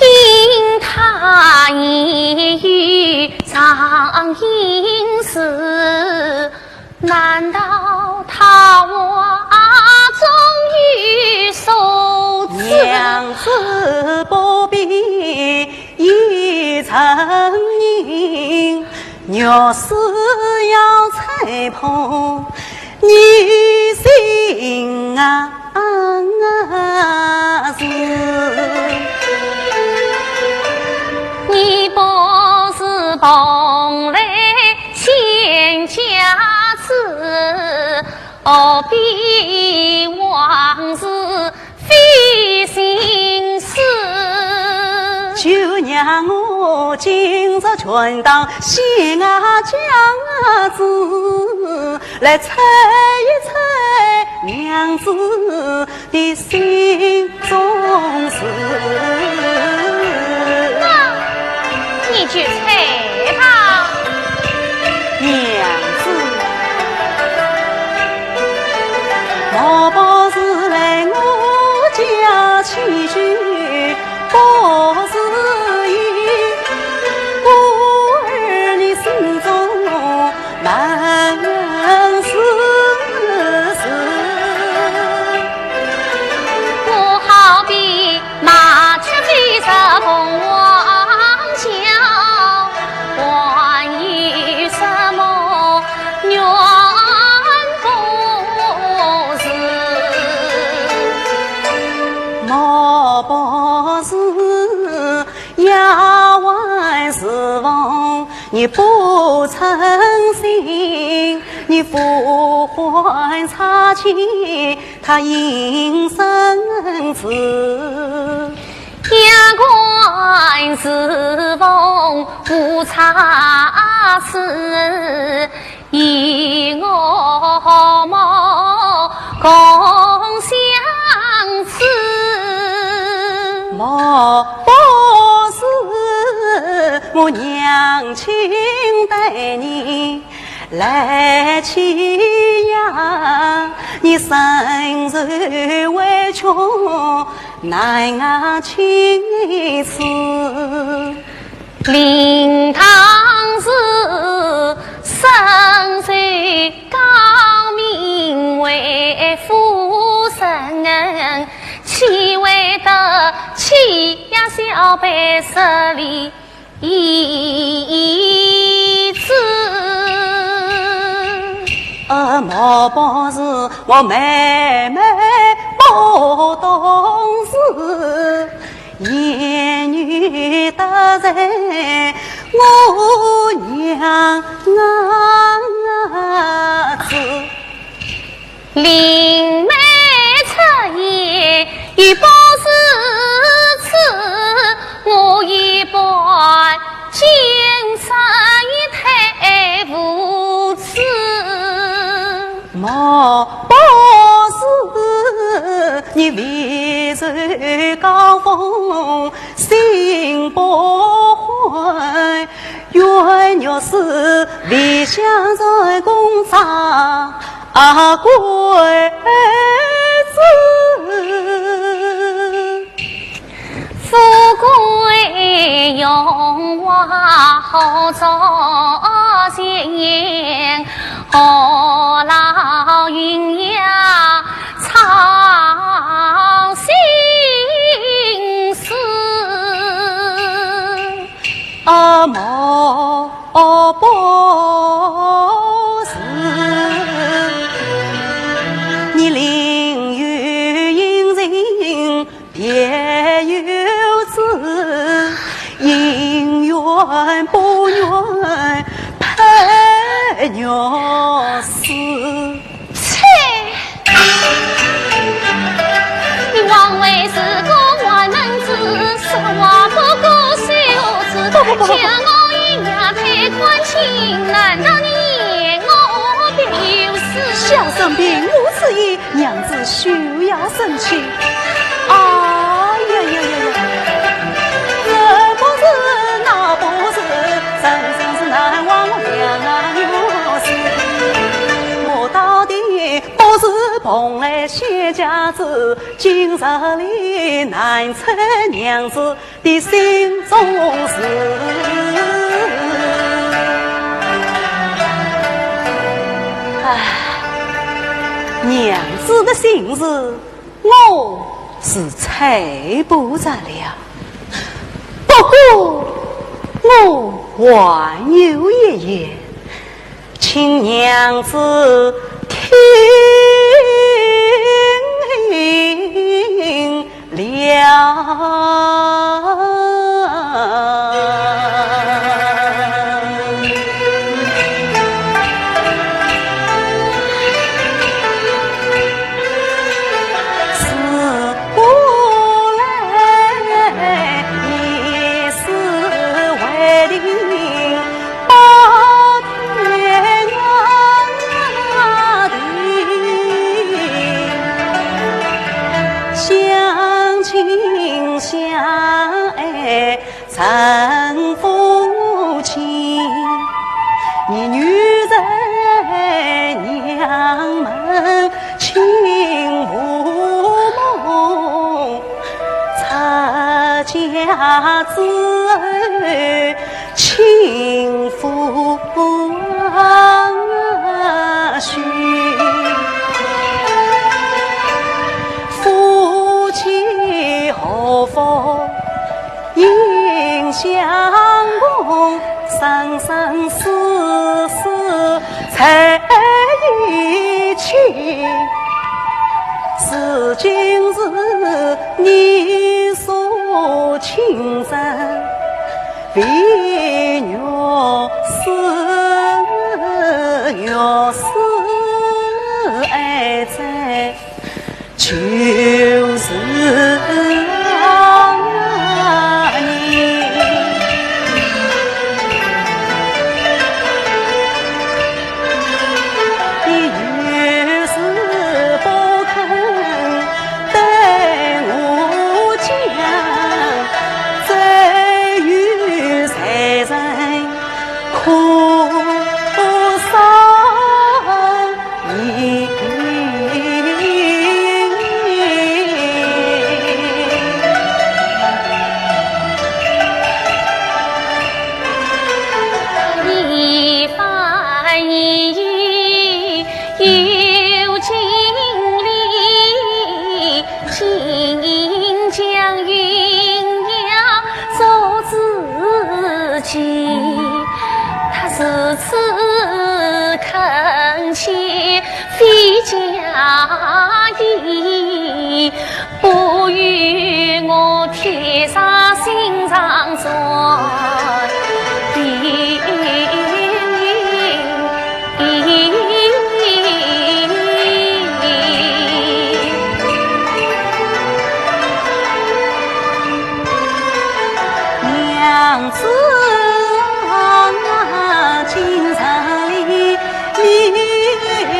他言语常应是，难道他话中有所指？娘子不必 一层银，玉丝要吹破你心啊事。你不是蓬莱仙家子，何必往事 费心思。就让我今朝全当仙家子，来猜一猜娘子的心中事。那你就猜吧。娘子， 莫不是来我家祈求，不是因故而你心中闷思思。我好比 麻雀飞入凤凰巢，还有什么怨不是？莫不是丫鬟侍奉你不称心，你呼唤差遣 他应声至。丫鬟侍奉无差事，与我莫共相辞。莫不是我娘亲待你 来欺压，你深受委屈难啊启齿。令堂是身受高名为夫人，岂为得欺压小辈势利 一子。呃，莫不是我妹妹不懂事，言语得罪我娘子。 林妹出言，又不是此，我一般见识也太无知。莫不是你未受高风心不欢， 冤枉是未想在公差啊，贵子。富贵荣华好早前，何劳云霞操心事。 啊，莫不是你另有隐情别有主，姻缘不愿配玉丝。 切！你枉为是个外门子，说话不过修辞，不，不，不，不。叫我一夜太欢喜，难道你嫌我别有事？小生并无此意，娘子休要生气。哎呀呀呀呀！这不是那不是，真正是难忘我两啊玉丝。蓬莱谢家子，今日里难测娘子的心中事。唉，娘子的心事，我是猜不着了。不过，我还有一言， 请娘子听了。是 不来也是为定保天王的，相亲相爱 成夫妻，你女在娘门情无梦，出嫁之后亲夫啊许，夫妻和睦 应相公，生生世世在一起。如今是你所亲生，唯有是，有是爱在 就是你。你越是不肯对我讲，只有谁人 苦守你。一番一语有经理， 今将云娘做知己，她如此恳切非佳意，不与我贴上心上转。 娘子啊，今日里你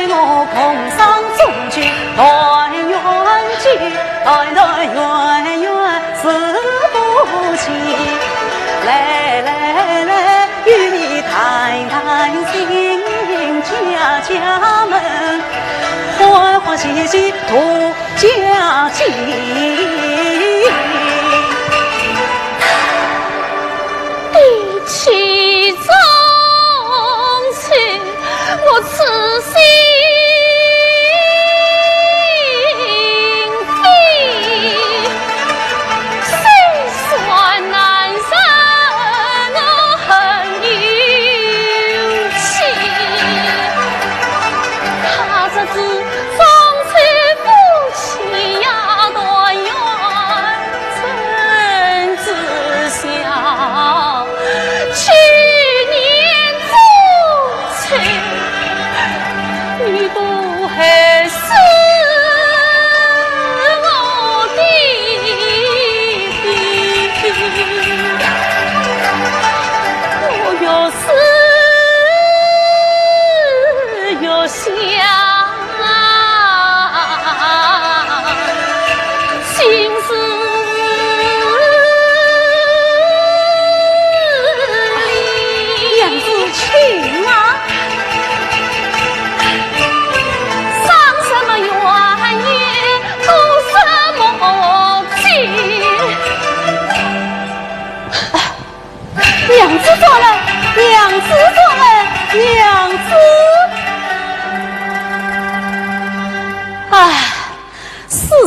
我共商中去，团圆聚，团团圆圆是不齐。来来来， 与你谈谈心，解解闷，欢欢喜喜度佳期。提起从此，我痴心 心非，虽说难舍，我恨又情。他日子从此夫妻呀团圆。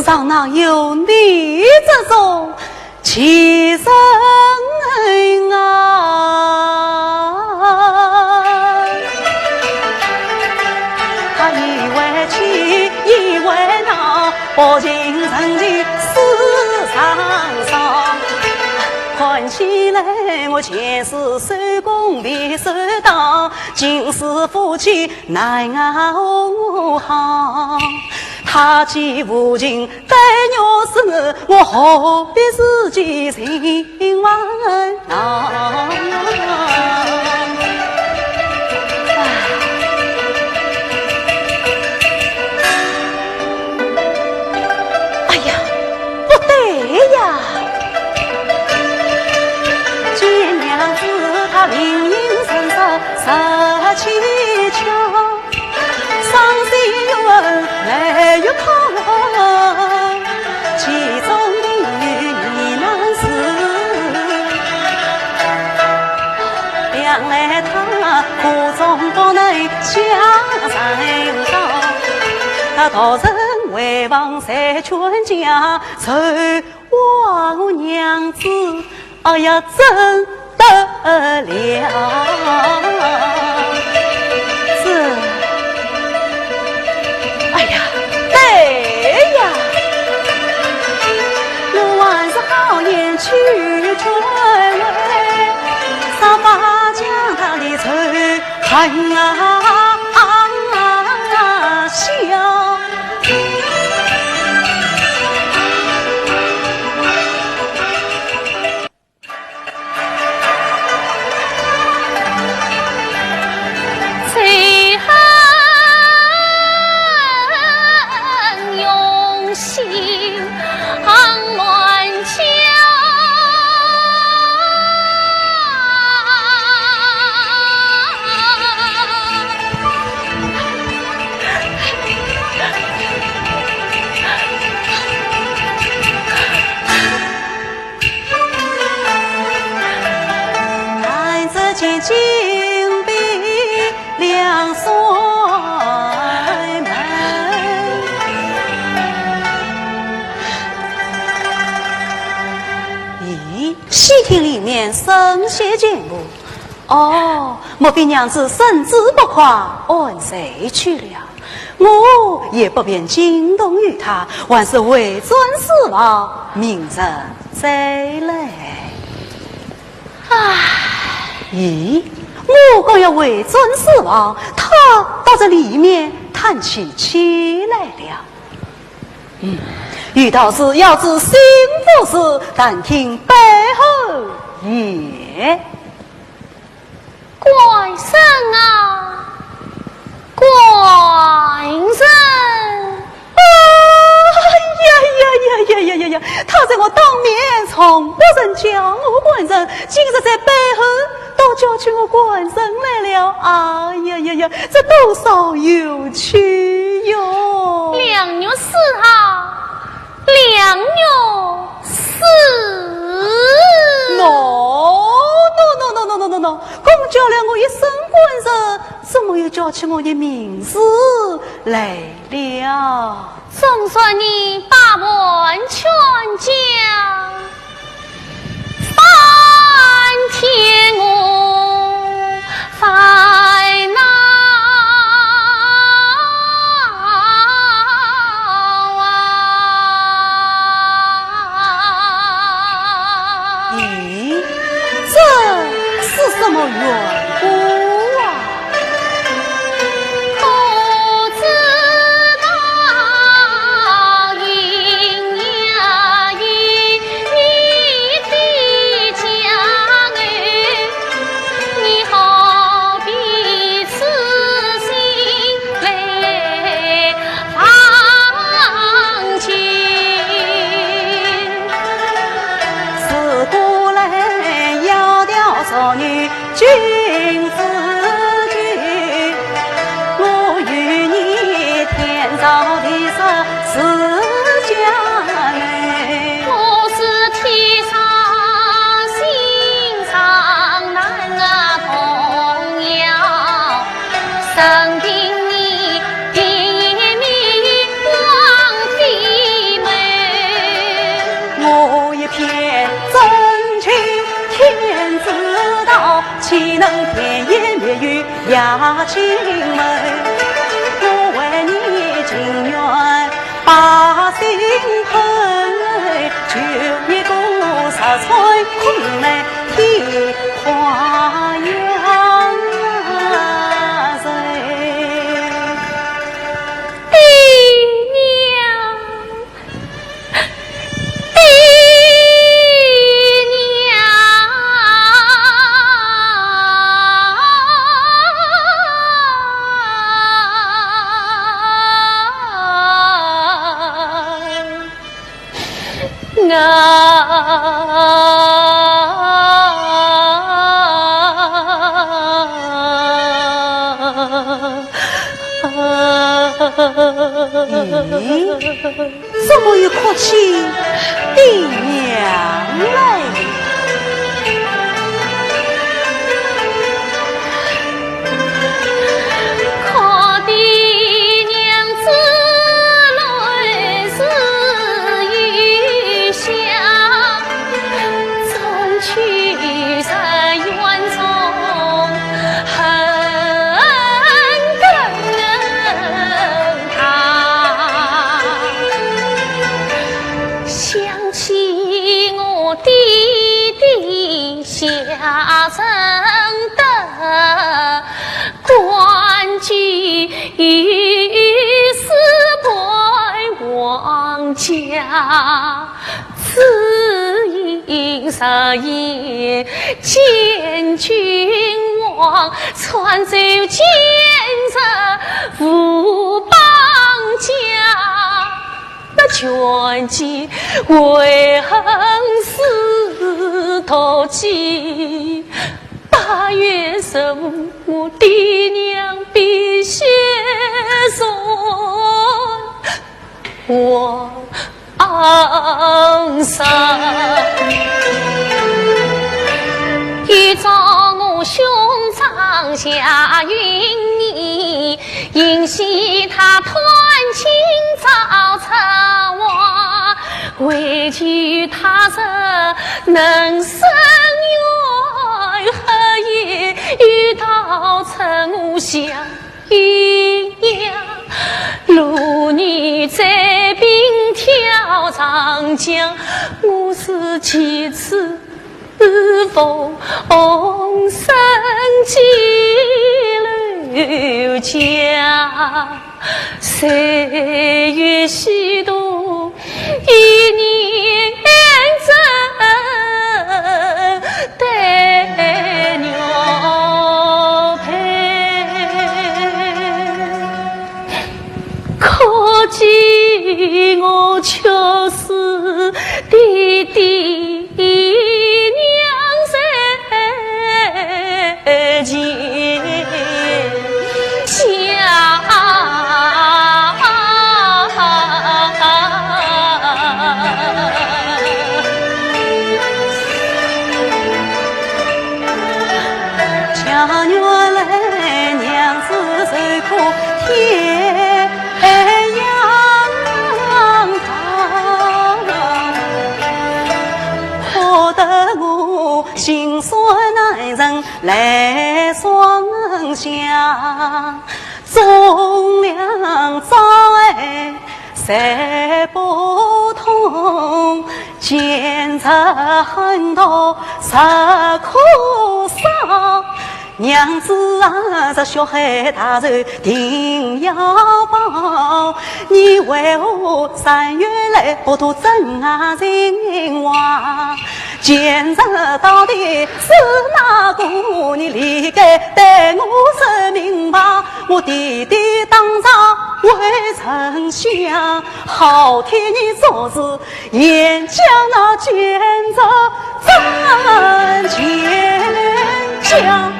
上哪有你这种奇人啊？他以为奇，以为闹，薄情成疾世上霜。看起来我前世修功未修当，今世夫妻难熬好。他既无情 待我死，我何必自己情烦恼？哎呀，不对呀！见娘子她灵隐神色十七窍， 伤心又恨泪又痛，其中的疑难事，想来他苦衷不能向人道。他大人回房才劝解，才 望娘子，哎呀，怎得了？这，哎呀，对呀，我还是好言去劝慰，少把将他的仇恨啊消。 咦，戏厅里面声色俱无。哦，莫非娘子身子不快，安睡去了？ 我也不便惊动于她，还是回转书房，明日再来。唉。咦，我刚要回转书房，她倒在里面叹起气来了。嗯，有道是要知心腹事，但听背后言。 官人啊，官人！哎呀呀呀呀呀呀呀！他在我当面从不曾叫我官人，今日在背后倒叫起我官人来了。哎呀呀呀，这多少有趣哟！良玉是啊， 良玉是。喏，喏，喏，喏，喏，喏，喏，喏，刚叫了我一声官人，怎么又叫起我的名字来了？总算你把话全讲。 半天我烦恼啊。咦，这是什么缘故啊？ 自古来窈窕淑女 君子句，我与你天造地设是佳偶。我是天上星上男儿童谣，任凭你 一面望飞眉，爹娘，爹娘啊！ 咦，怎么又哭起爹娘来了？ 想起我爹爹下生得官居四品王家，只因日夜见君王，穿州建设无邦家。 那权奸为恨似毒计，八月十五我爹娘被血染黄沙。一朝我兄长夏云年， 因喜他探亲造车，为求他日能伸冤，黑夜又逃出我乡阴阳。路遇灾兵跳长江，我是几次 是逢生计留家，岁月虚度，一念真对玉佩。可见我出世的地 娘在前家。家园来，娘子受苦天 哎呀，哭得我心酸难忍泪双下，忠良早爱谁不痛，奸贼狠毒谁可赦？ 娘子啊，这血海大仇定要报，你为何三月来不渡真情话？奸贼到底是哪个？你理该对我说明白，我爹爹当朝为丞相，好替你做主。 也将那奸贼斩全家。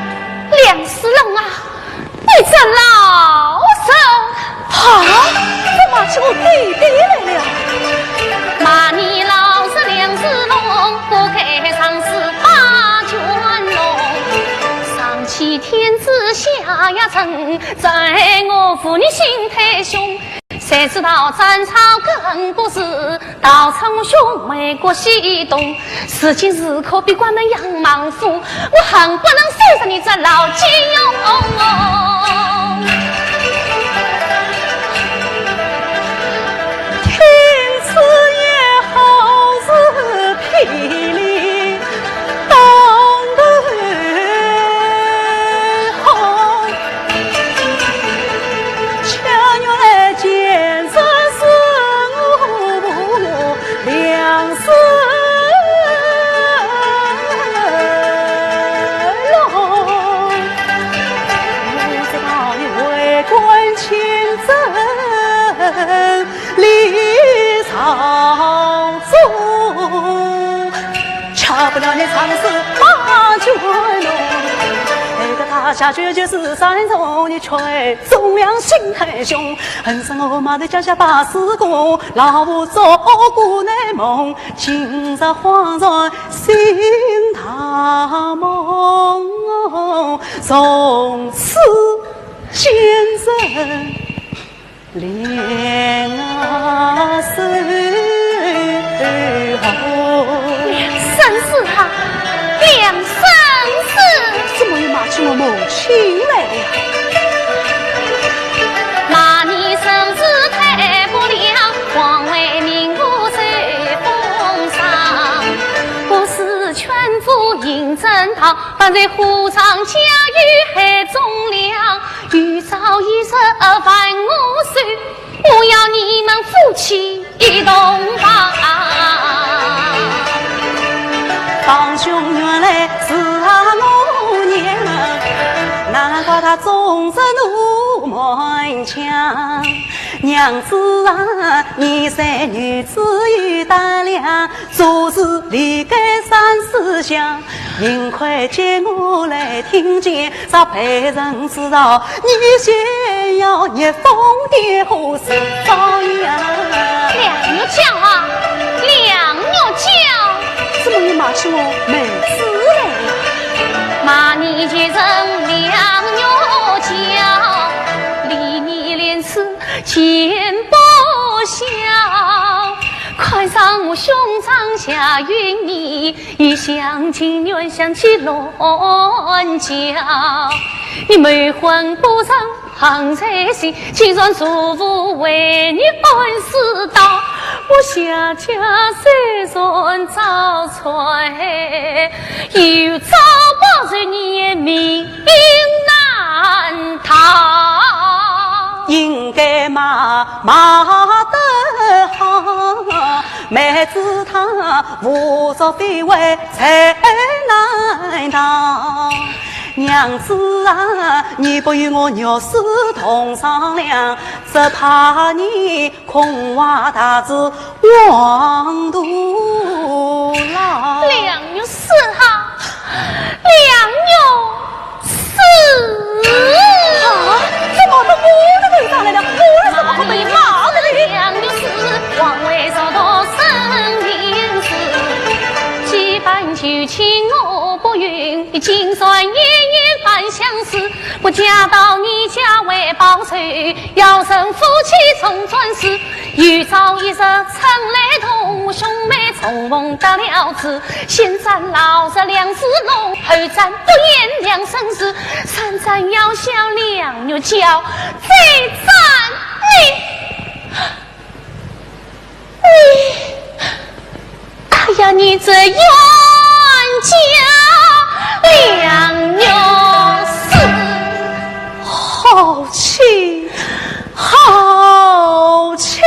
梁世龙啊，你真老实。啊，怎么是我爹爹来了？骂你老实梁世龙，不该上是八卷龙。上欺天子，下压臣，在我府你心太凶。 谁知道斩草根不是，道出我兄为国西东，如今是可比关门杨孟虎，我恨不能收拾你这老奸佞。听此言，好似霹雳当头。 梁生死啊，梁生死！怎么又骂起我母亲来了？梁玉娇啊，梁玉娇，怎么又骂起我妹子来了？应该骂，骂得好，妹子她胡作非为才难逃。娘子啊，你不与我玉氏同商量，只怕你 空话大志枉徒劳。梁玉氏啊，梁玉氏！啊，怎么到我的头上来了？我有什么不被骂的嘞？哎呀，你这冤家梁玉氏，好气，好气！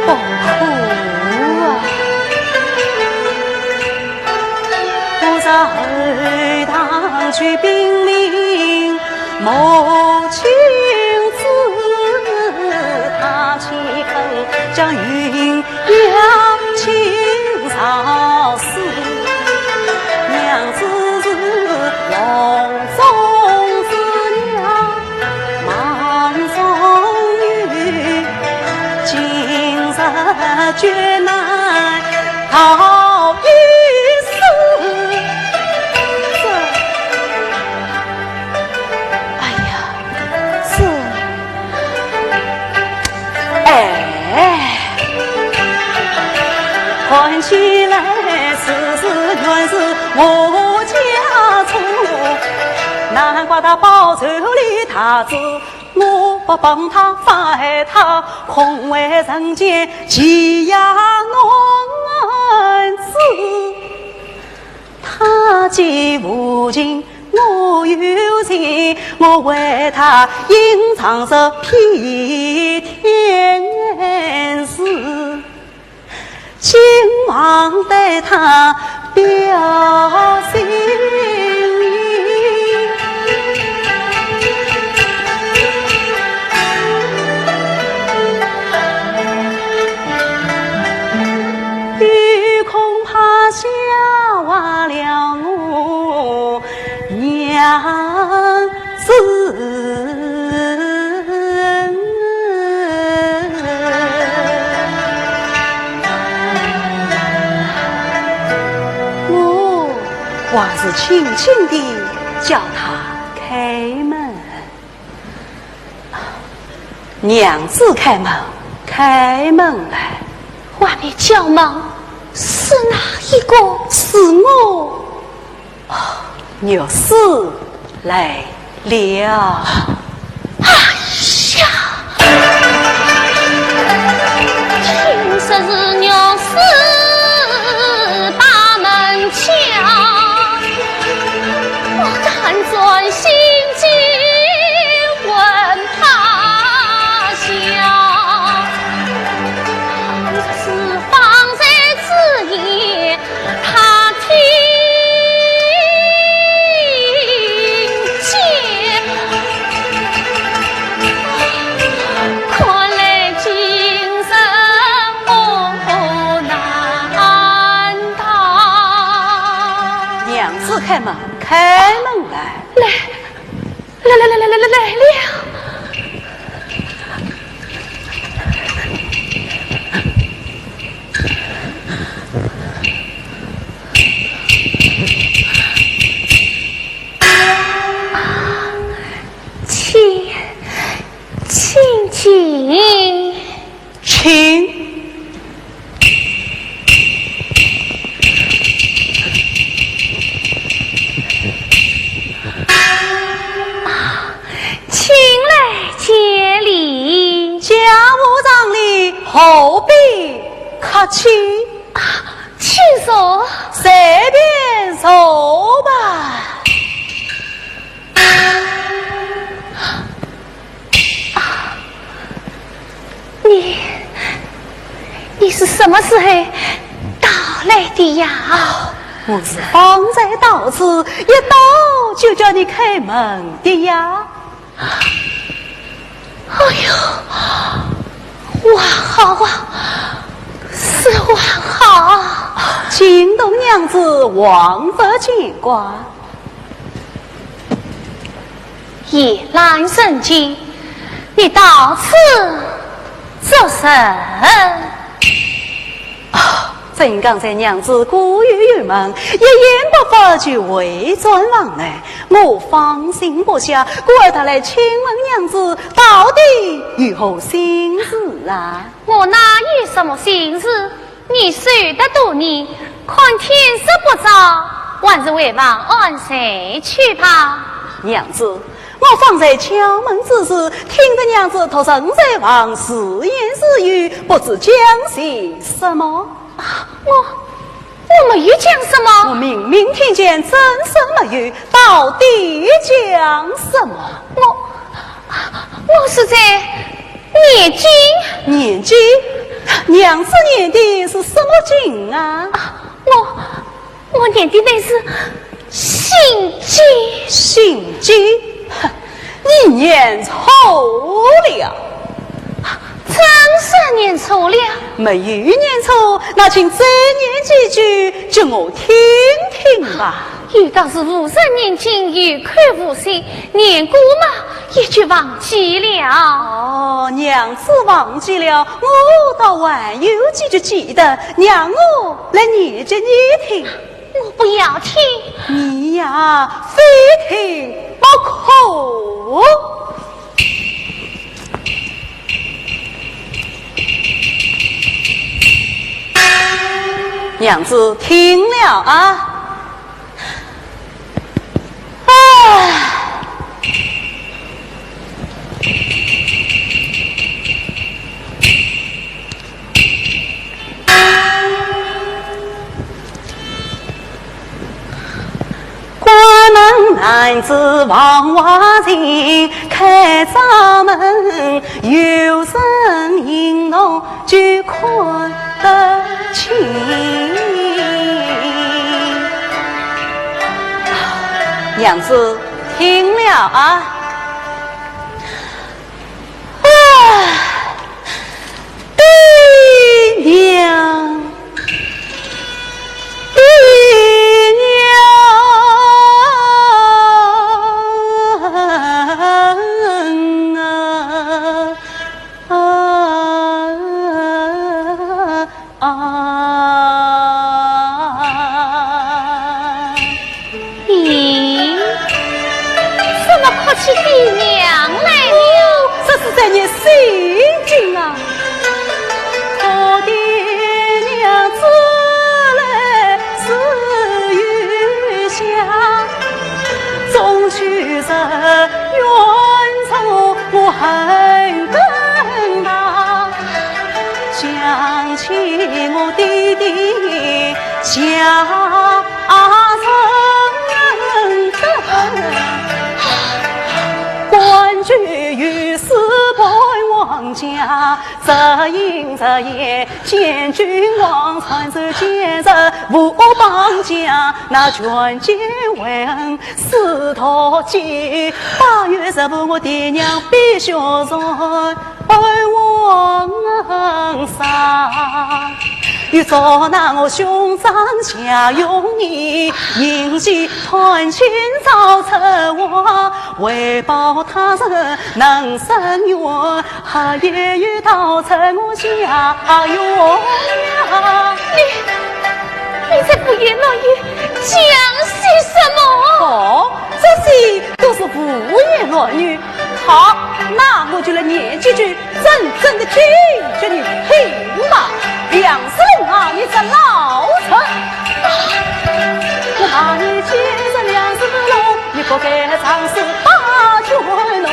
不哭啊。我在后堂去禀明母亲子，她岂肯将云娘亲早死？娘子是梦中之娘， 梦中女，今日决难逃一死。这，哎呀，这，哎。 看起来此事原是我家错，难怪他报仇的大志，我不帮他，反害他，恐为人间欺压男子。 他既无情，我有情，我为他隐藏这片天时，今望对他表心。 又恐怕吓坏了我娘子。我还是轻轻地叫她开门。 娘子开门，开门来。外面叫门，是哪一个？是我。哦，玉氏来了。哎呀！听说是玉氏把门敲，我胆战心惊。 问他笑。倘若是方才之言，他听见，看来今日我难逃。娘子开门，开门来。来， 来来来来来来来了。请，请进。 请。请来见礼。家无常礼，何必客气？啊，请坐。随便坐吧。 啊，你，你是什么时候到来的呀？我是方才到此，一到就叫你开门的呀。哎呦，还好啊，是还好。惊动娘子，望勿见怪。 夜阑人静，你到此作甚？啊，正刚才娘子过于郁闷，一言不发就回转房来，我放心不下，故而特来请问娘子到底有何心事啊？我哪有什么心事？ 你守得多年，看天色不早，还是回房安睡去吧。娘子，我方才敲门之时，听得娘子独身在房自言自语，不知讲些什么？啊，我，我没有讲什么。我明明听见，怎说没有？到底讲什么？我，是在念经。念经？娘子念的是什么经啊？啊，我，我念的乃是心经。心经？哼，你念错了。怎说念错了？没有念错，那请再念几句，叫我听听吧。 有道是无人念经，有口无心，念过嘛，也就忘记了。哦，娘子忘记了，我倒还有几句记得，让我来念给你听。我不要听。你呀，非听不可。 娘子听了啊。唉。关门难仔房外情，开着门有人影侬 就看得清。娘子听了啊。啊，爹娘，爹娘啊。 啊，啊。咦，怎么哭起爹娘来了？这是在念心经啊。我的娘子来自于乡，中秋日 远走我恨更长，想起我爹爹家人的，关雎于四半王家，这阴这阳见君王，传授奸臣无绑架，那权奸为恩 是道基，八月十五我爹娘必须在二王山。又捉拿我兄长夏永年，因其贪心造车祸，为报他人能伸冤， 还也有道成我家园呀。你，你在胡言乱语，讲些什么？哦，这些都是胡言乱语。好，那我就来念几句真正的经给你听吧。梁世龙啊，你这老贼！我骂你奸臣梁世龙，你不该仗势霸权弄。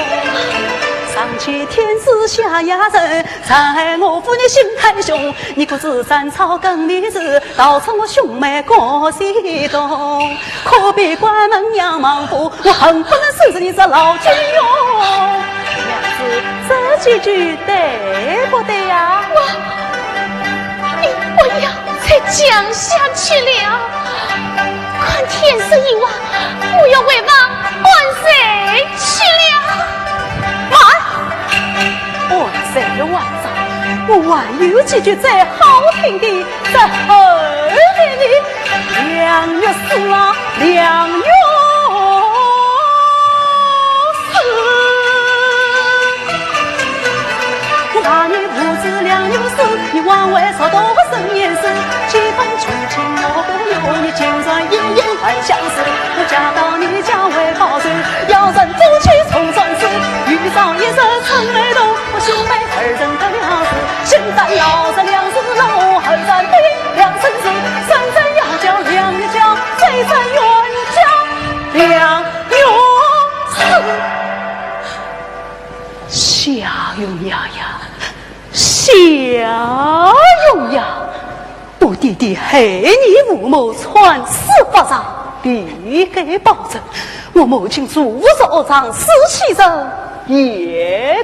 上欺天子下压人， 在我府你心太凶，你可知斩草更利时，刀出我兄妹各西东。可比关门娘忙不，我恨不能收拾你这老金俑。娘子，这几句对不对呀？我，你不要再讲下去了。看天色已晚，我要回房安睡去了。慢！ 安睡还早，我还有几句最好听的，在后面呢。梁玉书啊，梁玉书。我骂你无知梁玉书，你枉为贼多生厌世，几番求情我不由，你竟然一言不相思。我家到你家为报仇，要人夫妻重转世，遇上一日 春梅洞，我兄妹二人得了势，先斩老贼梁世龙，后斩爹娘梁世子，三斩要将梁玉娇，四斩冤家梁玉书。夏永牙呀，夏永牙！ 我爹爹害你父母，惨死法场，必该报仇。我母亲做不着恶状，死气人也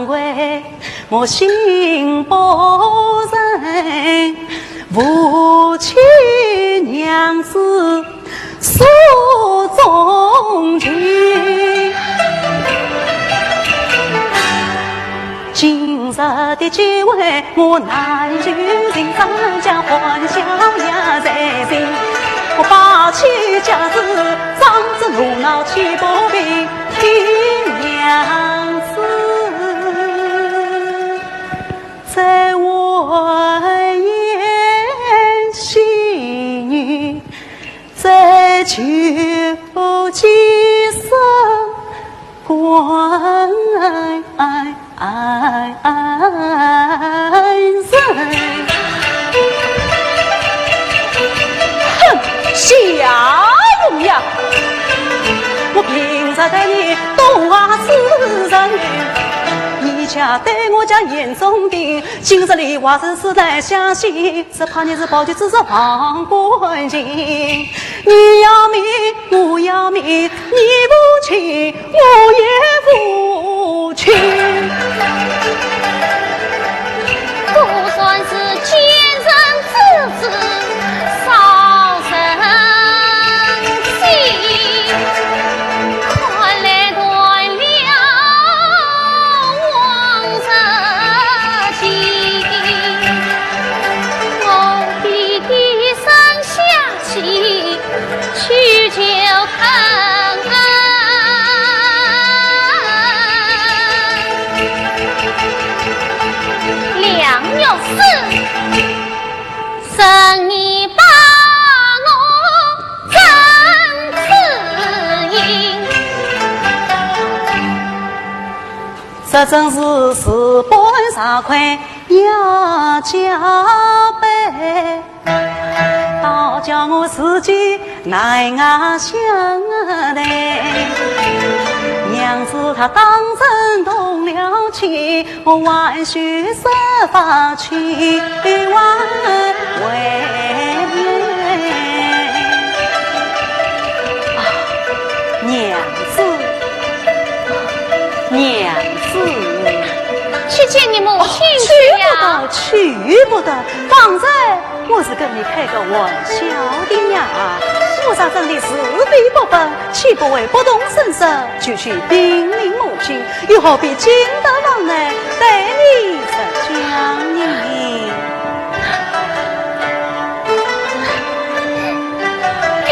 我心不忍，负起娘子手中情。今日的机会，我难求情，张家欢笑也在心。我拔起架子，仗着热闹气不平，替娘子 再还言喜语，再求几声官人。哼，夏红呀，我平日待你多是仁义，你家对我家严重的，今日里话是实在相信，只怕你是抱着这种忘恩情。你要命，我要命，你无情，我也无情。 果然是奸人之子，少人信。看来断了往日情，我弟弟生下 去，去就疼啊。梁玉书，生你把我怎知音？这真是事半功倍呀，加倍。 倒叫我自己难啊想啊嘞。娘子她当真动了情，我还须设法去挽回。啊，娘子，娘子。去见你母亲去呀。去不得，去不得。方才 我是跟你开个玩笑的呀，我若真的是非不分，岂不会不动声色就去禀明母亲，又何必进得房来对你这讲呢？姨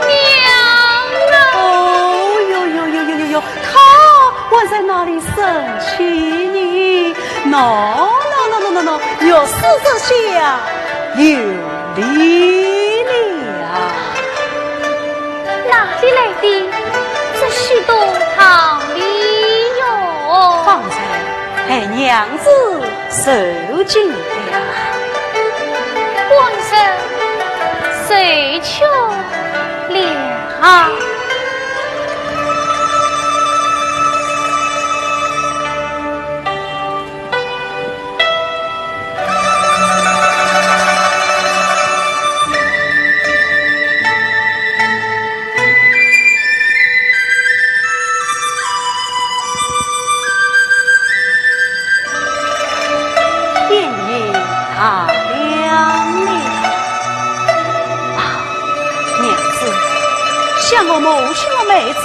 娘啊！哦哟哟哟哟哟哟，她还在那里生气呢。喏喏喏喏喏喏， 玉书这下有理了。哪里来的这许多道理哟？方才被娘子受惊了。官人受惊了。 天也大亮了。啊，娘子，想我母亲和妹子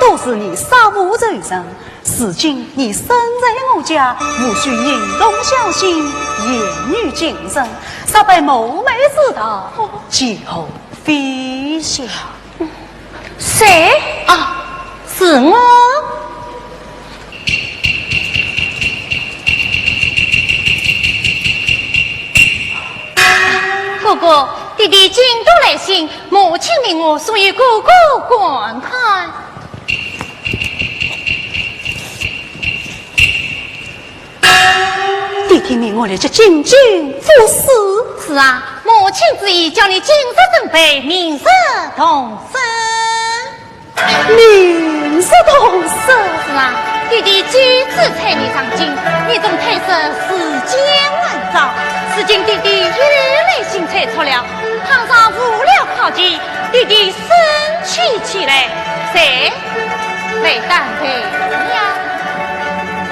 都是你杀父仇人，如今你身在我家，务须行动小心，言语谨慎，若被母妹知道，其后非小。 谁？啊，是我。哥哥，弟弟京都来信，母亲命我送与哥哥观看。 弟弟命我立即进京赴试。是啊，母亲之意，叫你今日准备，明日动身。明日动身？是啊，弟弟举子催你上京，你总推说时间还早。如今弟弟又来信催促了，倘若误了考期，弟弟生气起来，谁来担待呀？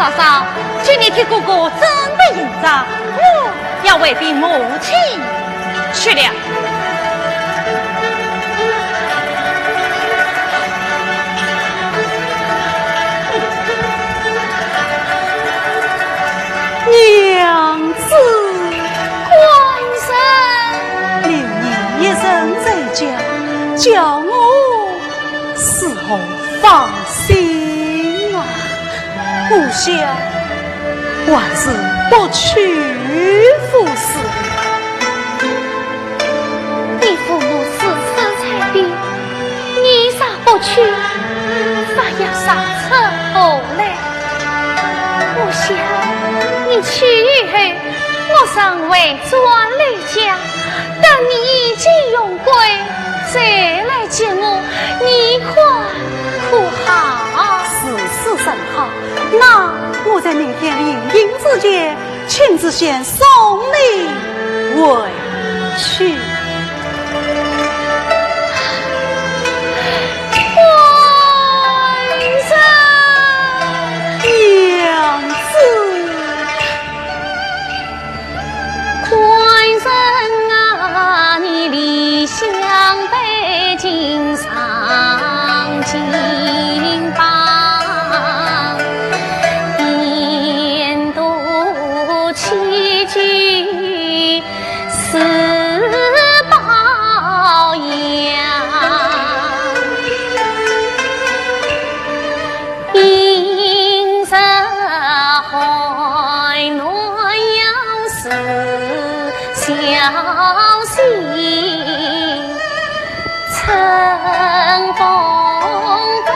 嫂嫂，请你替哥哥准备行装，我要回禀母亲去了。娘子。官人。留你一人在家，叫我 如何放心啊？我想还是不去赴试了。你父母死死参边，你若不去，发药伤出何来？我想你去以后， 我常回转老家，等你衣锦荣归，再来接我，你看可好？如此甚好，那我在明天临行之前，亲自先送你回去。官人。娘子。 官人啊，你离乡背井上京吧，言多欺君是包养。 因着寒暖要自小心，春风不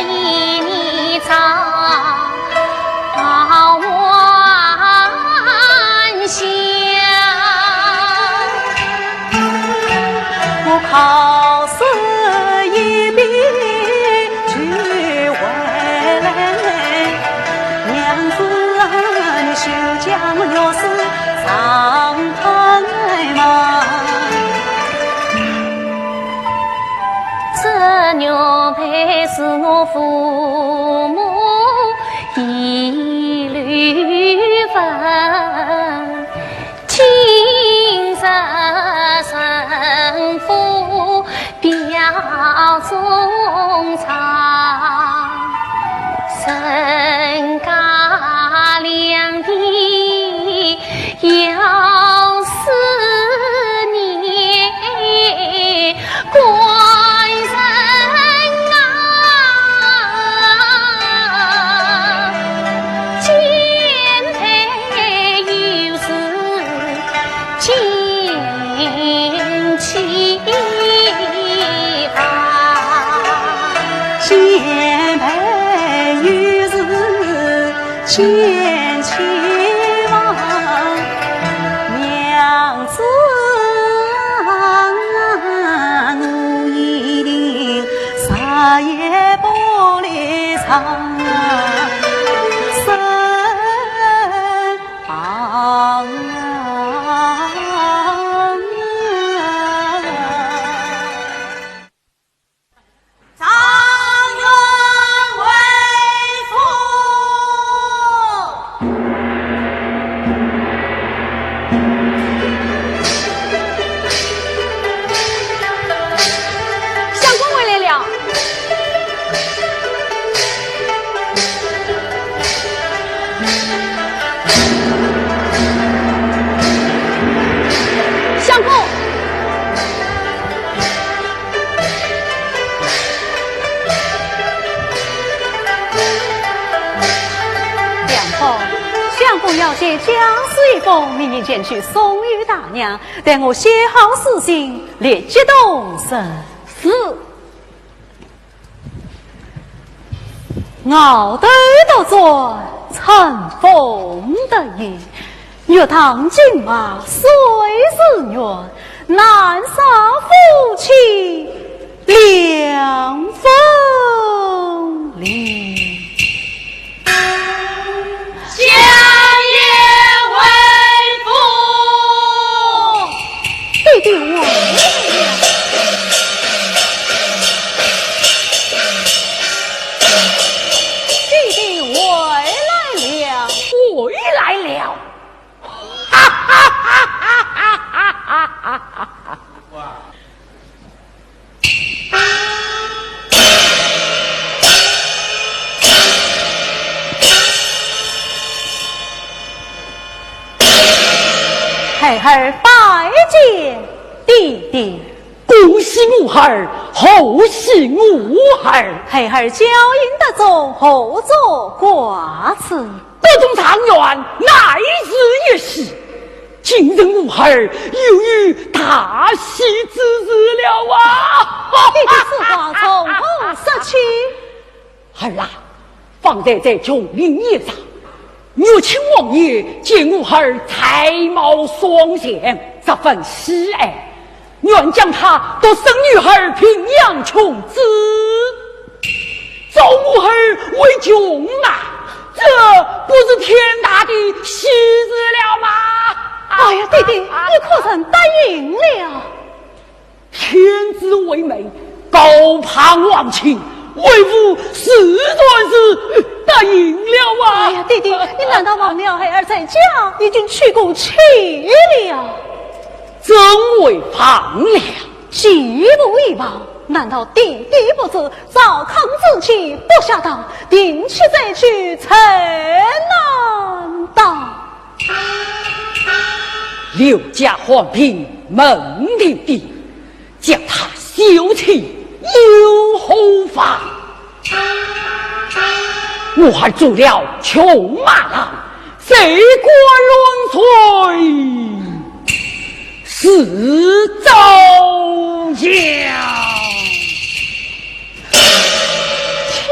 与你招还乡。 我靠山一边就回来，娘子啊，你休将我药水上喷嘛。这玉佩是我父母遗留份， 今日陈府表衷肠，人家两地要思念。 官人啊，贱婢有事前去吧。贱婢有事 前去吧，娘子啊，我一定再也不离床身旁。 状元回府。相公回来了。 相公。梁峰，相公要写家书一封，明日前去送与大娘，待我写好书信，立即动身。是。 遨斗独酌，乘风得意，欲当金马水自愿，难煞夫妻两分离。相爷回府。爹爹回来了。 爹爹回孩儿拜见爹爹。恭喜我儿，贺喜我儿。孩儿侥幸得中，何足挂齿。得中状元，乃是一喜。今日我儿又有大喜之事了啊！爹爹此话从何说起？ 儿啊，方才在琼林宴上，乐清王爷见我儿才貌双全，十分喜爱，愿将他独生女儿平阳琼枝，招我儿为琼郎，这不是天大的喜事了吗？哎呀，爹爹，你可曾答应了？ 天子为媒，高攀王亲，为父自然是答应了啊！哎呀，爹爹，你难道忘了孩儿在家已经娶过妻了？怎会忘了？既不会忘，难道爹爹不知赵匡之妻不下堂，定期再娶才难当？ 刘家寒贫门第低，将他休妻又何妨？我儿做了穷马郎，谁敢乱睡是朝阳。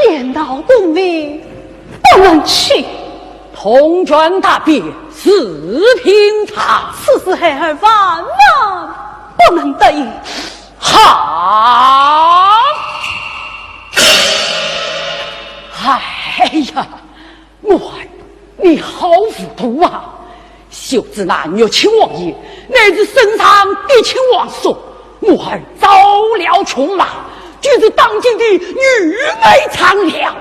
天道公理，不能欺。 铜权大庇是平常。此事孩儿万万不能答应。好！哎呀，我儿，你好糊涂啊！ 休指那乐清王爷，乃是圣上的亲王叔。我儿招了穷郎，就是当今的御妹张良。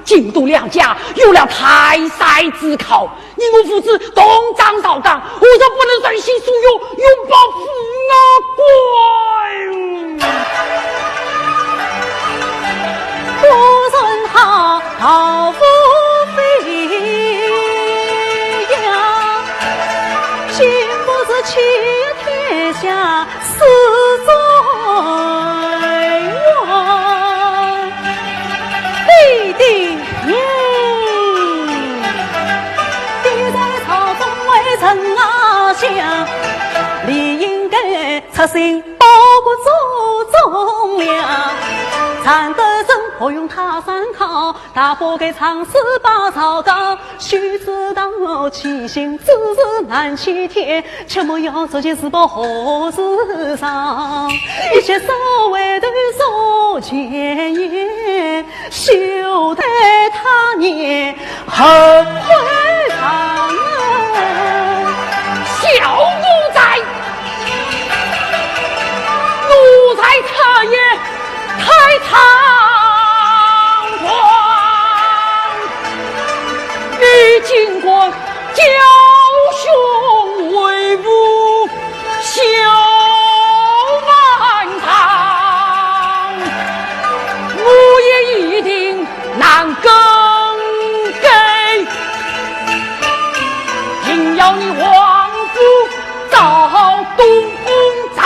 京都两家有了泰山之靠，你我父子同掌朝纲，何尝不能随心所欲，拥抱父王啊？滚！ 夫人她倒不会呀，竟不是欺天下四状元。爹爹，你在朝中为臣啊想，理应该出身 报国祖宗了，常德人何用泰山靠，大把个常侍把朝纲，须知道其心之事难欺天，切莫要这件事报何事上，一切所谓的所见也， 休待他年后会上。小奴才，奴才出言太猖狂，你竟敢 教兄为父笑万场，我也一定难更改，定要你王府遭冻伤。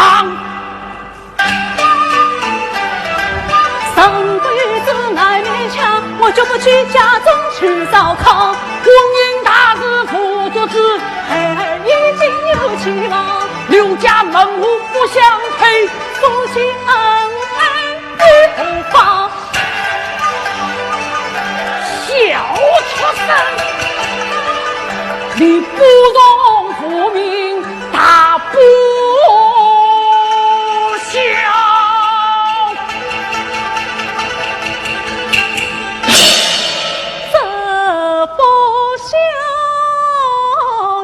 上辈子难勉强，我就不去家中去烧炕。婚姻大事不做主，孩儿已经有期望。刘家门户不相配，夫妻恩爱不和。小畜生，你不容父命 大不孝。这不孝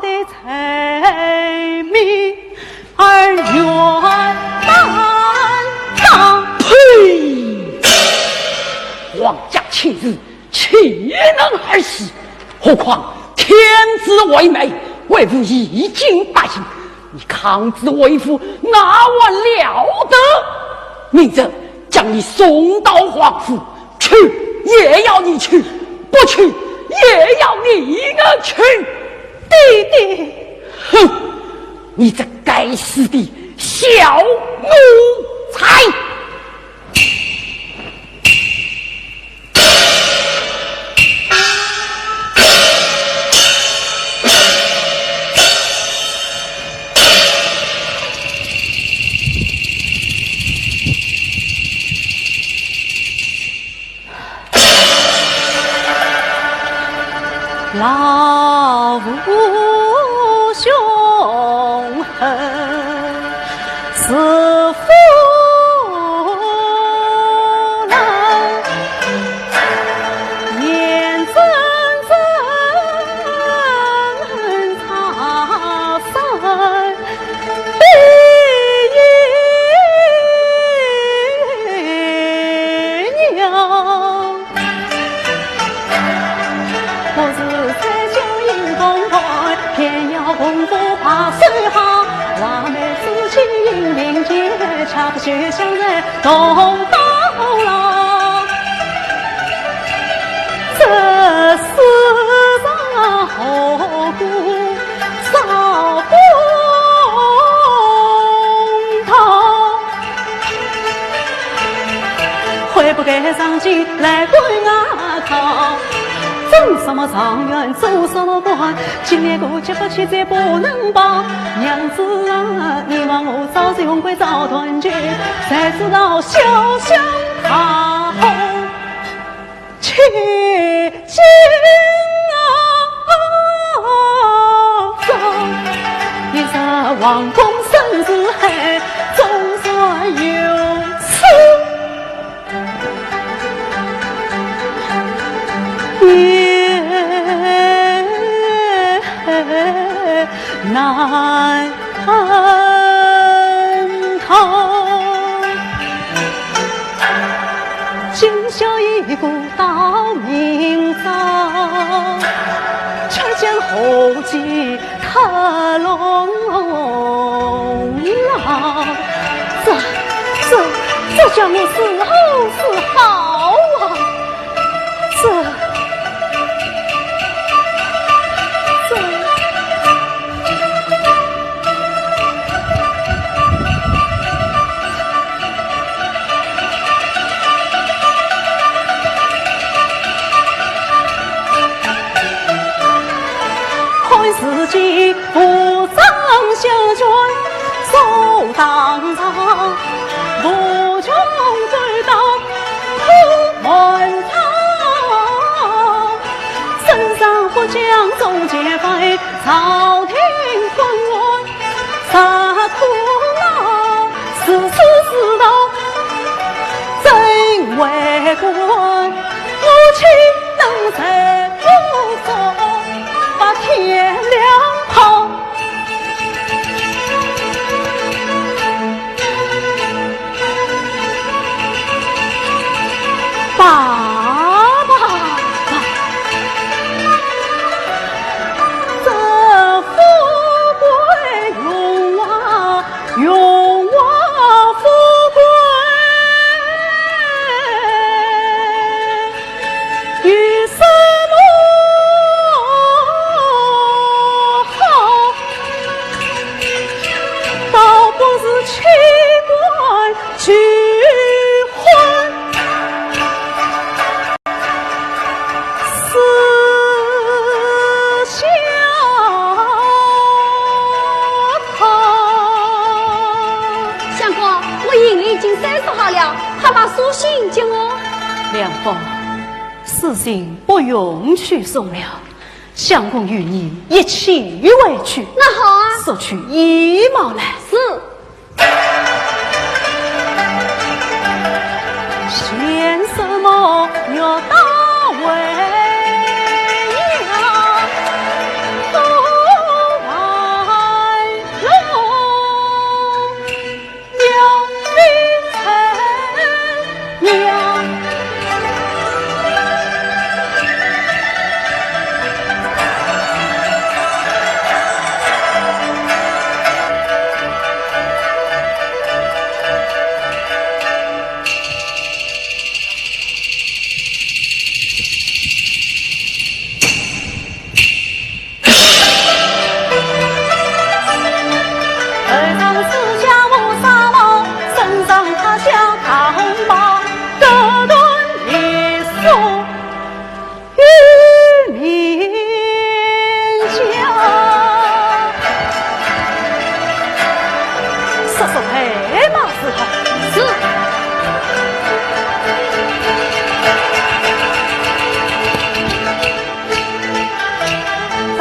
的罪名儿愿担当。呸！皇家亲事，岂能儿戏？何况天子为媒，为父已经答应，你抗旨为父，那还了得？明日将你送到皇府，去也要你去，不去也要你去。爹爹，哼，你这该死的小奴才！ 老父凶狠，似虎狼，眼睁睁插手 悔不该上京来观外考，中什么状元做什么官，今年过节不去再不能报。娘子啊，你望我早日荣归早团聚，谁知道潇湘大火 千金啊，一日王宫盛世海，总算有此年难 难逃。今宵一过到明朝，却将后继特容老。这，这，这叫我如何是好啊？这， 看时节武装小船坐当场，无穷追到苦门上。 圣上不讲忠奸犯，朝廷昏乱实苦恼，如此世道，怎为官？我岂能在府中把天亮泡？ 爸爸，这富贵荣华，荣华富贵，有什么好？ 倒不如弃官求婚，思乡堂。相公，我行李已经收拾好了，快把书信给我。梁芳，书信不用去送了。 相公与你一起回去，那好啊。索取衣帽来。是。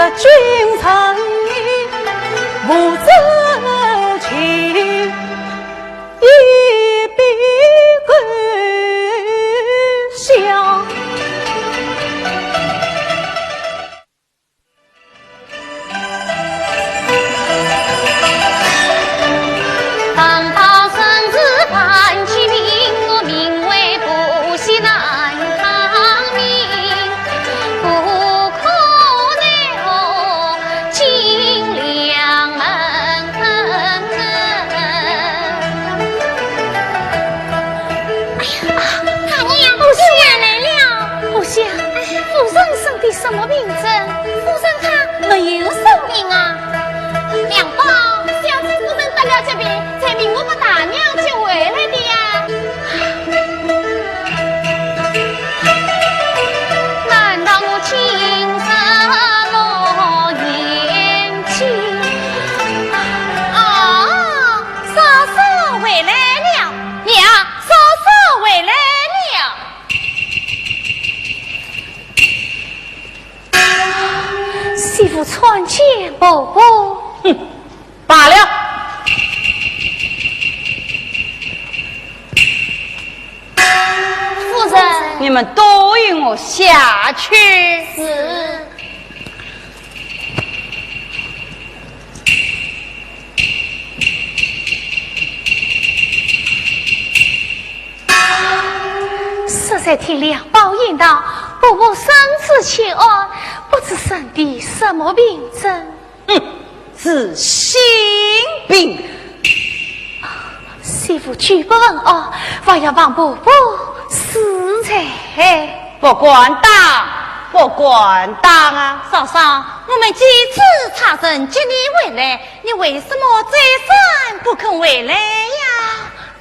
君臣父子情，一笔勾销。 哎呀，大娘，夫人来了。不想，夫人生的什么病症？夫人她没有生病啊。梁宝，小姐夫人得了疾病，才命我把大娘接回来的呀。难道我今日落眼睛？啊，嫂嫂回来了。娘，嫂嫂回来了。 媳妇参见婆婆。哼，罢了。夫人。你们都与我下去。是。 适才听梁宝言道，婆婆身子欠安，不知生的什么病症。哼，是心病。媳妇久不问安，还要望婆婆恕罪。不敢当，不敢当啊。嫂嫂，我们几次差人接你回来，你为什么再三不肯回来呀？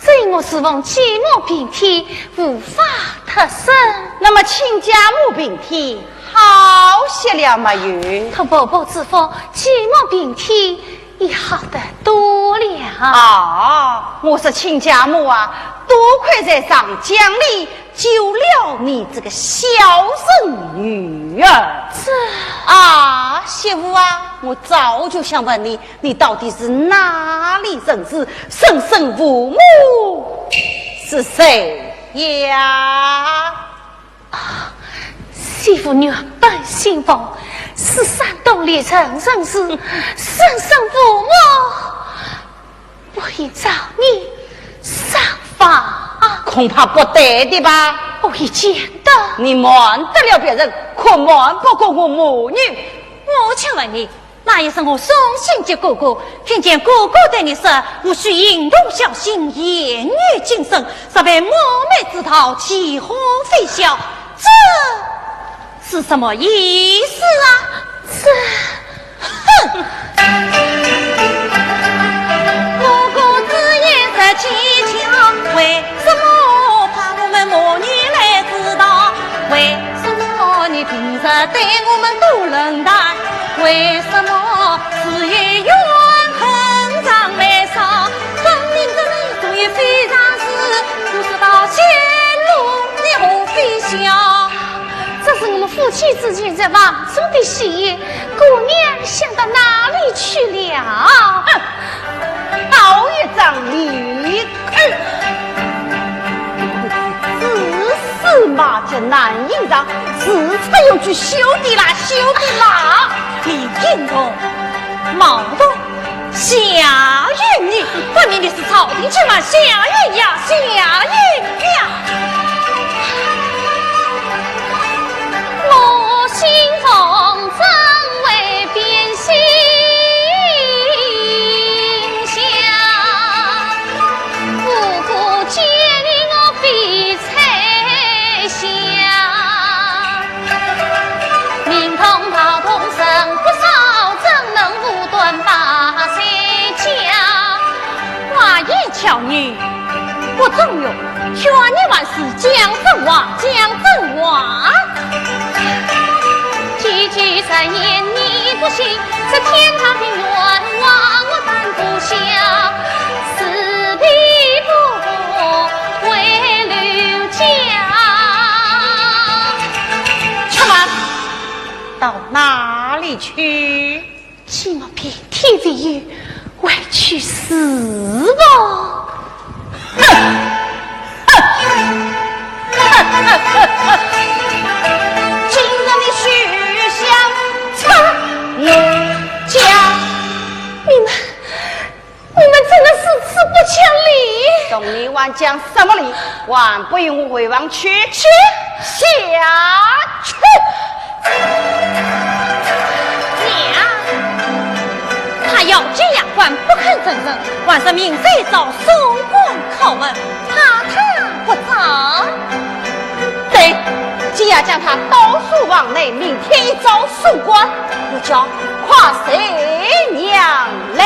这我是奉继母病体，无法脱身。那么亲家母病体好些了没有？托婆婆之福，继母病体已好得多了。啊，我说亲家母啊，多亏在长江里救了你这个孝顺女儿。这……啊，媳妇啊，我早就想问你， 你到底是哪里人氏？生身父母是谁呀？啊，媳妇原本姓冯，是山东历城人氏，生身父母不幸早年丧亡。恐怕不对的吧？我已见得。你瞒得了别人，可瞒不过我母女。我请问你， 那一日我送信给哥哥，听见哥哥对你说，务须行动小心，言语谨慎，若被母妹知道，其祸非小。这是什么意思啊？这……哼！哥哥只言说蹊跷，为什么怕我们母女来知道？为什么你平日对我们多冷淡？ 为什么只有怨恨常眉梢？分明这里总有非常事，不知道前路你何非笑？这是我们夫妻之间在房中的戏言，姑娘想到哪里去了？哼，好一张利 口。自司马家难隐藏，自出有据，休得啦，休得啦！你引我冒充夏云，分明你是朝廷亲妈夏云呀，夏云呀！我心中 话言巧语，不中用，劝你还是讲真话，讲真话。且慢！到哪里去？寂寞遍天唯有回去住房。今日你休想拆我家。你们，你们真的如此不讲理！同你还讲什么理？还不与我回房去？去！下去！娘，他咬紧牙关不肯承认，还是明朝早送官拷问，怕他不招。对，今夜将他倒锁房内，明天一早送官。奴家快随娘来。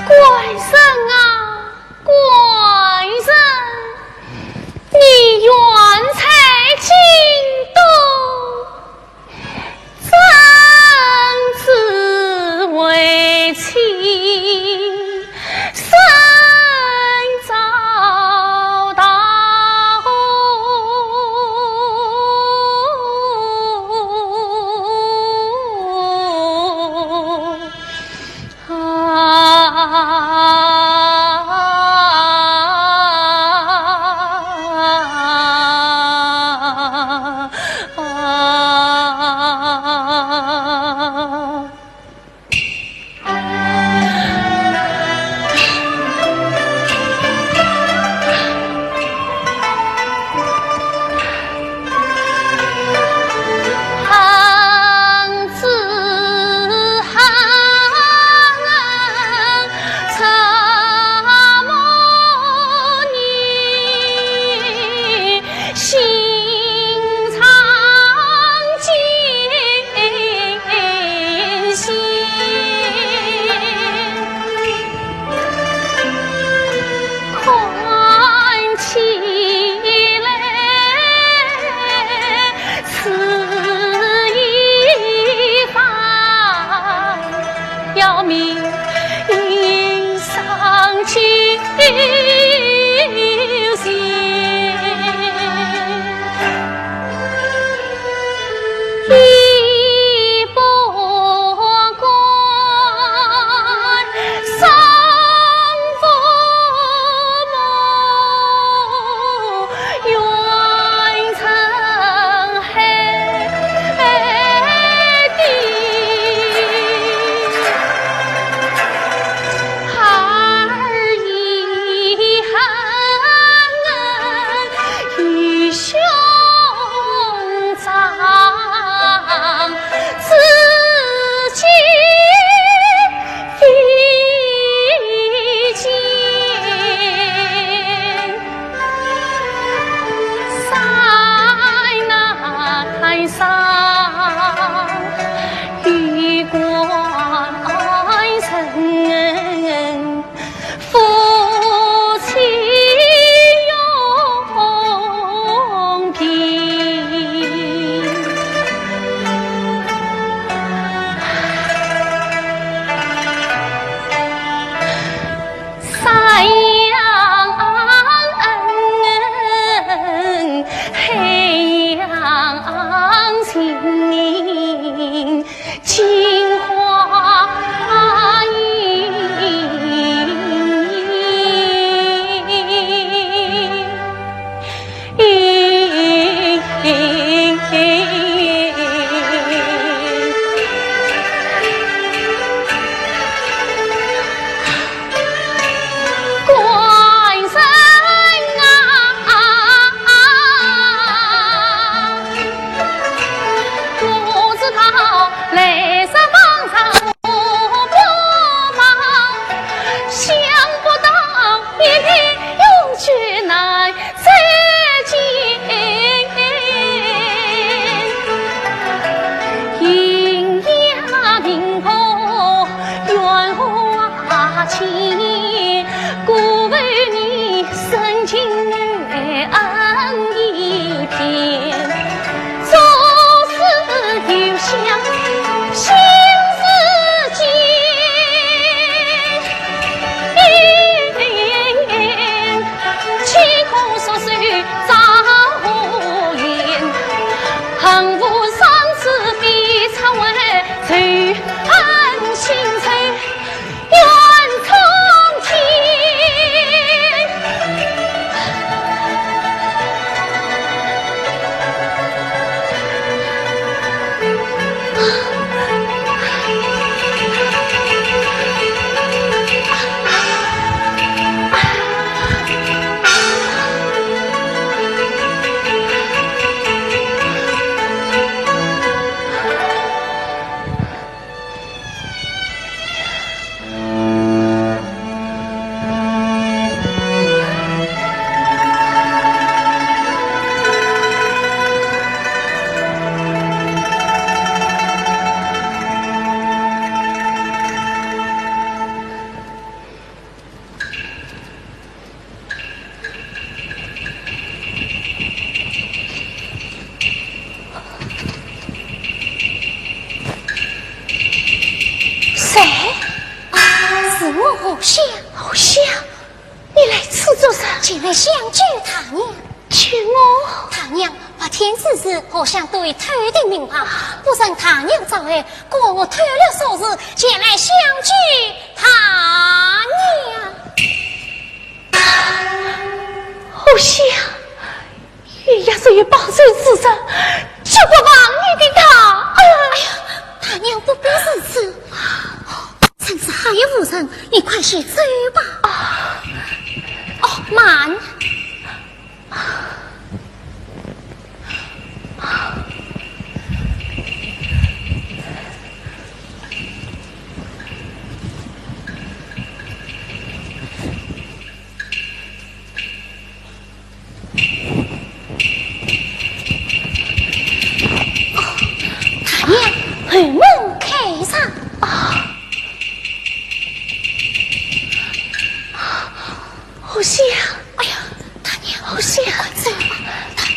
官人啊，官人，你远在京都， 怎知为妻身遭盗？侯相，侯相，你来此做甚？前来相救大娘。救我？大娘白天之时，侯相都已偷听民话，不曾大娘招唤，故我偷了鎖匙，前来相救大娘。侯相，月夜若有报仇之人，绝不忘你的大恩。哎呀，大娘不必如此。 趁此还有无人，你快些走吧。哦，慢。哦，大娘，后门开上。啊。侯相。哎呀，大娘，侯相。快走吧，大娘。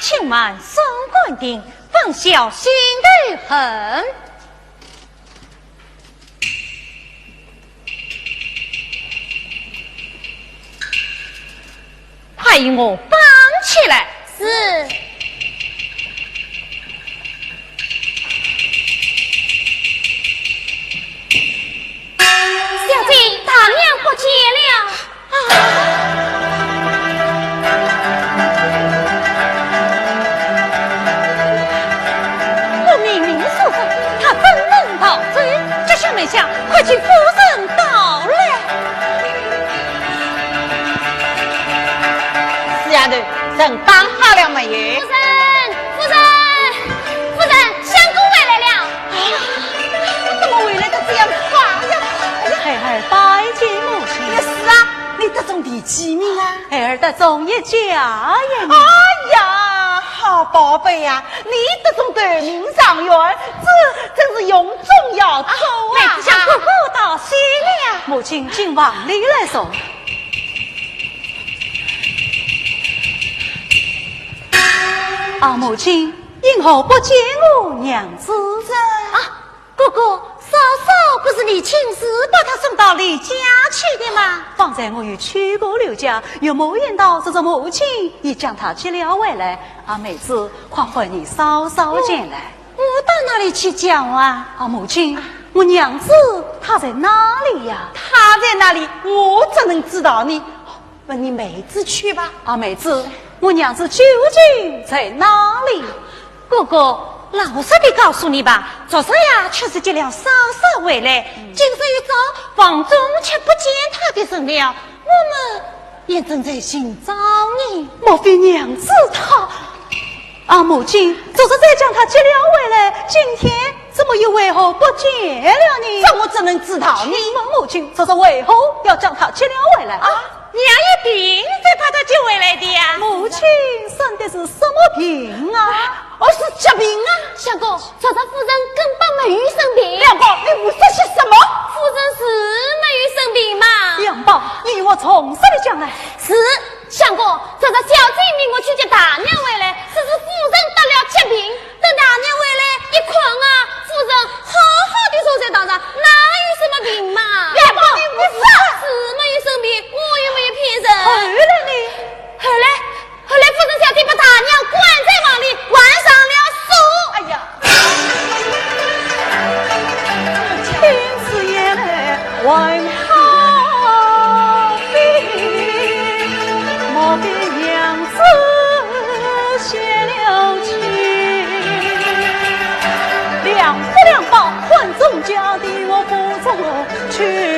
请慢，送官定，本校心头恨。快与我绑起来。是。 小姐，大娘不见了。啊！我明明说过，她怎能逃走？这下末将快请夫人到来。死丫头，人绑好了没有？夫人，夫人，夫人，相公回来了。 啊，怎么回来得这样快呀？哎呀，孩儿拜见母亲。也是啊，你得中第几名啊？孩儿得中一甲呀。哎呀，好宝贝呀，你得中头名状元，这真是荣宗耀祖啊！妹子向哥哥道喜了。母亲，请往里来坐。啊，母亲， 因何不见我娘子？这……啊，哥哥，嫂嫂不是李亲自把她送到李家去的吗？方才我有去过刘家，又没见到，只是母亲已将她接了回来。啊，妹子，快唤你嫂嫂前来。我……我到哪里去叫啊？啊，母亲，我娘子她在哪里呀？她在哪里，我怎能知道呢？ 问你妹子去吧。啊，妹子，我娘子究竟在哪里？哥哥，老实地告诉你吧，昨日呀，确实接了嫂嫂回来，今日一早，房中却不见她的人了，我们也正在寻找你。莫非娘子她……啊，母亲，昨日才将她接了回来，今天 怎么又为何不见了呢？这我怎能知道呢？请问母亲，昨日为何要将她接了回来？啊，娘有病才把她接回来的呀。母亲生的是什么病啊？哦，是急病啊。相公，昨日夫人根本没有生病。梁宝，你胡说些什么？夫人是没有生病嘛。梁宝，你与我从实地讲来。是，相公，昨日小姐命我去接大娘回来，说是夫人得了急病。 等大娘回来一看啊，夫人好好地坐在床上，哪有什么病嘛？梁宝，你胡说！是没有生病，我又没有骗人。后来呢？后来，后来夫人小姐把大娘关在房里，关上了锁。哎呀！ 梁宝，唤众家丁，我不中去。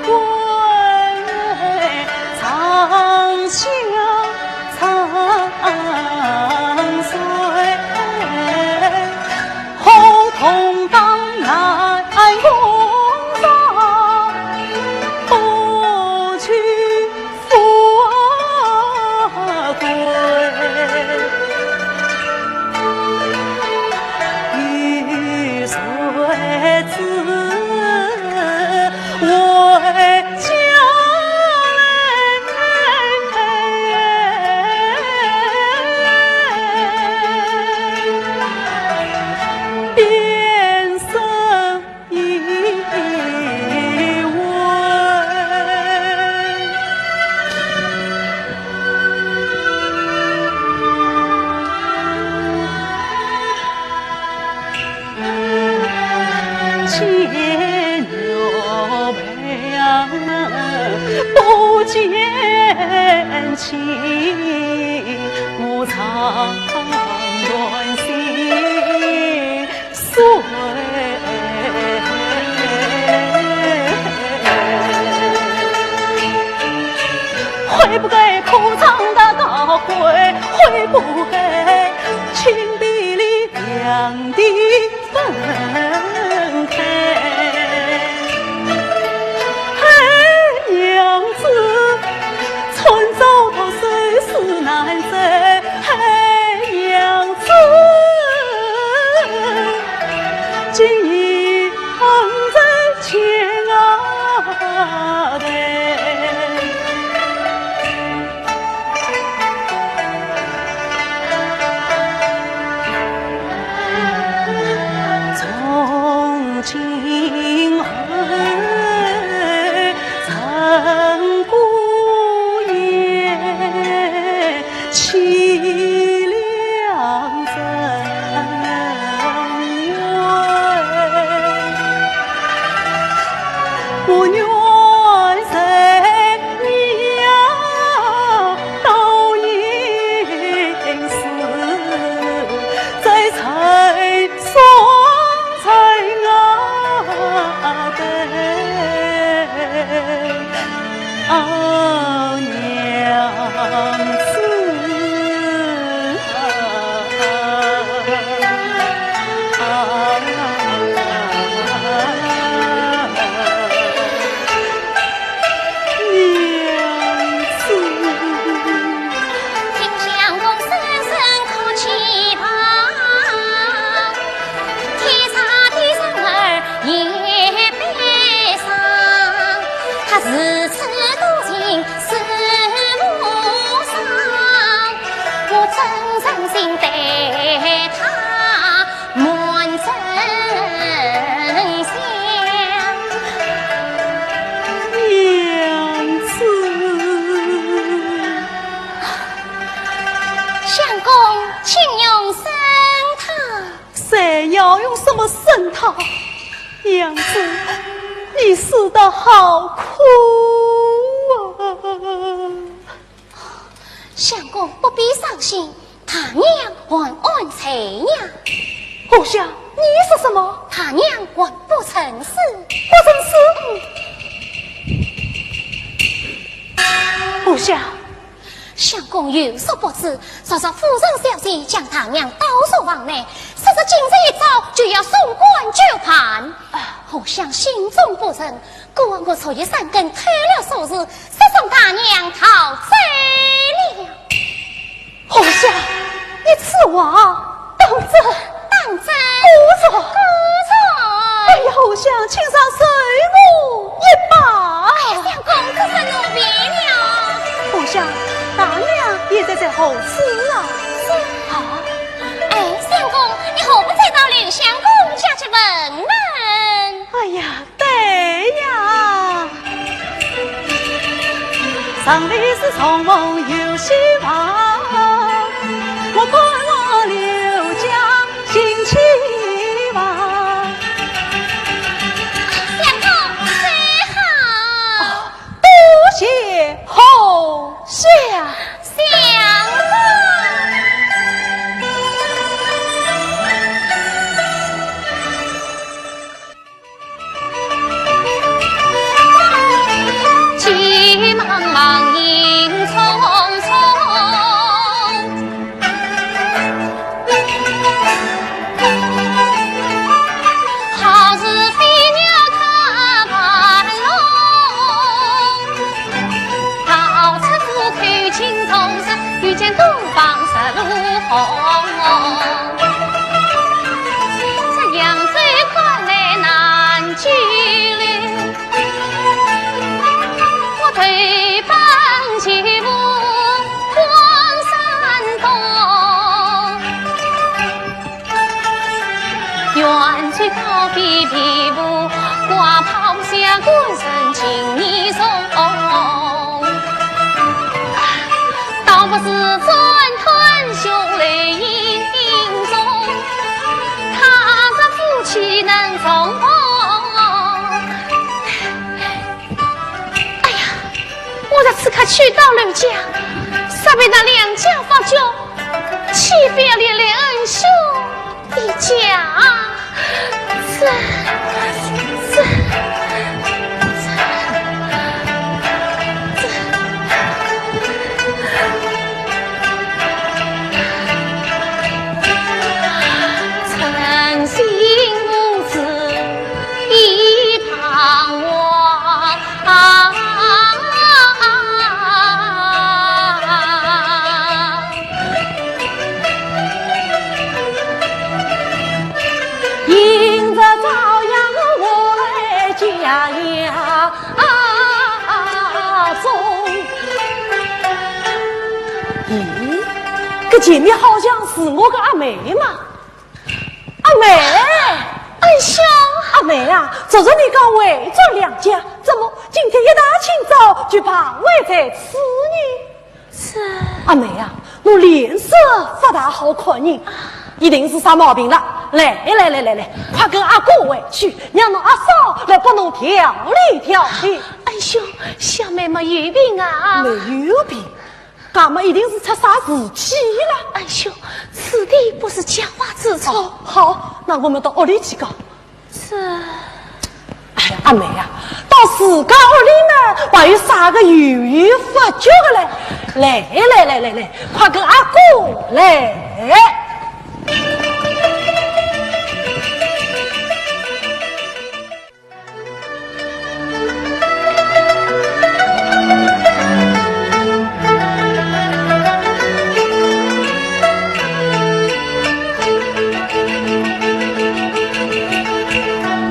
同当南宫上，不屈富贵。与谁知为家人。变身一回。见玉佩不见情，我常担心谁。会不会破窗大刀会？会不会青壁里两地分开？哎，娘子，春早到水是难追。哎，娘子，今夜恨在千啊代。 从今后，陈姑爷凄凉怎圆？我愿人 娘倒应是在城上城外等啊娘子。 娘子。听相公声声哭泣旁，天上的人儿也悲伤。他如此多情是无双，我怎忍心对他 满真相。娘子。相公，请用参汤。谁要用什么参汤？娘子，你死得好苦啊！ 相公不必伤心，大娘还安在呀。荷香，你说什么？大娘还不曾死。不曾死？嗯。荷香。相公有所不知，昨日夫人小姐将大娘带入房内，说是今日一早就要送官究办。啊。荷香心中不忍，故而我昨夜三更偷了首饰， 速送大娘逃走了。荷香，你此话当真？当真。果然？果然。哎呀，荷香，请上受我一拜。哎呀，相公，这是奴婢了。荷香，大娘现在在何处啊？是啊。啊？哎，相公，你何不再到柳相公家去问问？哎呀， 对呀。城里是重逢有希望，我盼望柳家新期望。相公，走好。啊，多谢荷香。相公。哎呀，我若此刻去到刘家，势必让两家发觉，岂非要连累恩兄一家？这，这，这，这。 咦，搿前面好像是我个阿妹嘛。阿妹！恩兄！阿妹啊，昨日你讲回转娘家，怎么今天一大清早就徘徊在此呢？是。阿妹啊，侬脸色勿大好看呢，一定是啥毛病了。来来来来来，快跟阿哥回去，让侬阿嫂来帮侬调理调理。恩兄，小妹没有病啊。没有病？ 那么一定是出啥事体了。恩兄，此地不是讲话之处。哦，好，那我们到屋里去讲。是。哎呀，阿妹呀，到自家屋里嘛，还有啥个犹豫不决的嘞？来来来来来，快跟阿哥来。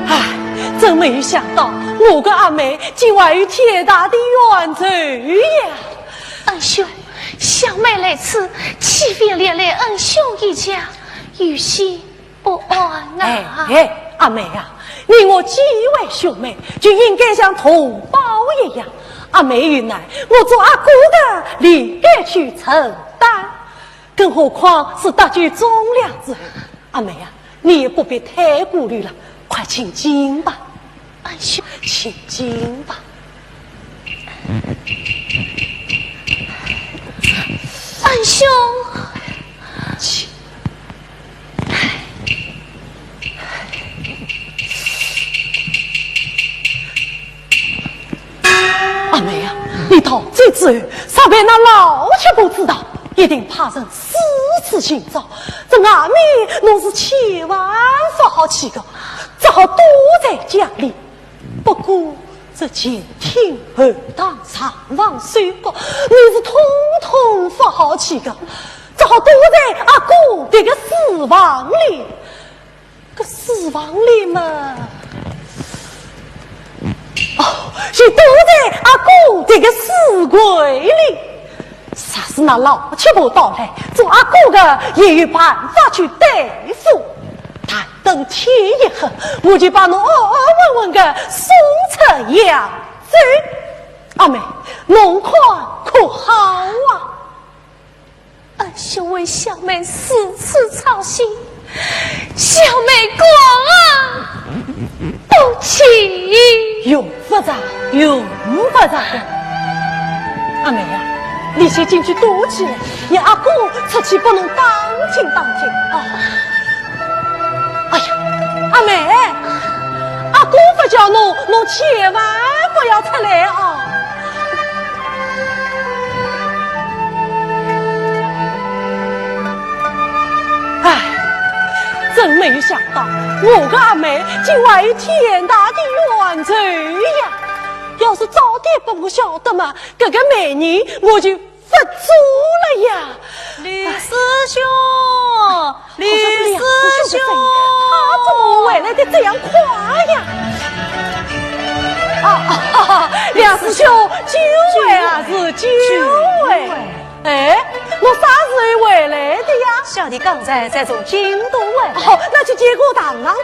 唉，真没有想到，我个阿妹竟还有天大的冤仇呀！恩兄，小妹来此，岂非连累恩兄一家，有些 不安啊。哎，哎，阿妹呀，你我既为兄妹，就应该像同胞一样。阿妹有难，我做阿哥的理该去承担，更何况是搭救忠良之人。阿妹呀，你也不必太顾虑了，快请进吧。 恩兄，请进吧。恩兄，请。阿妹啊，你到这之后，若被那老七婆知道，一定派人四处寻找。这阿妹侬是千万不好去的，只好躲在家里。 不过这前厅后堂上房书阁，你是统统不好去的，只好躲在阿哥这个书房里。搿书房里嘛，哦，就躲在阿哥这个书柜里。 若是那老七婆到来，做阿哥的也有办法去对付。但等天一黑，我就把侬安安稳稳的送出扬州。阿妹，侬看可好啊？恩兄为小妹如此操心， 小妹过意不去。用不着，用不着的。阿妹呀，你先进去躲起来，让阿哥出去帮侬打听打听啊。哎呀，阿妹，阿哥不叫侬，侬千万不要出来啊。 唉，真没有想到，我个阿妹竟还有天大的冤仇呀！要是早点拨我晓得嘛，搿个媒人我就不做了呀。吕师兄，吕师兄，他怎么回来的这样快呀？啊，啊，梁师兄，久违啊，是久违。哎，侬啥时候回来的呀？小弟刚才才从京都回来。哦，那去见过大人的了？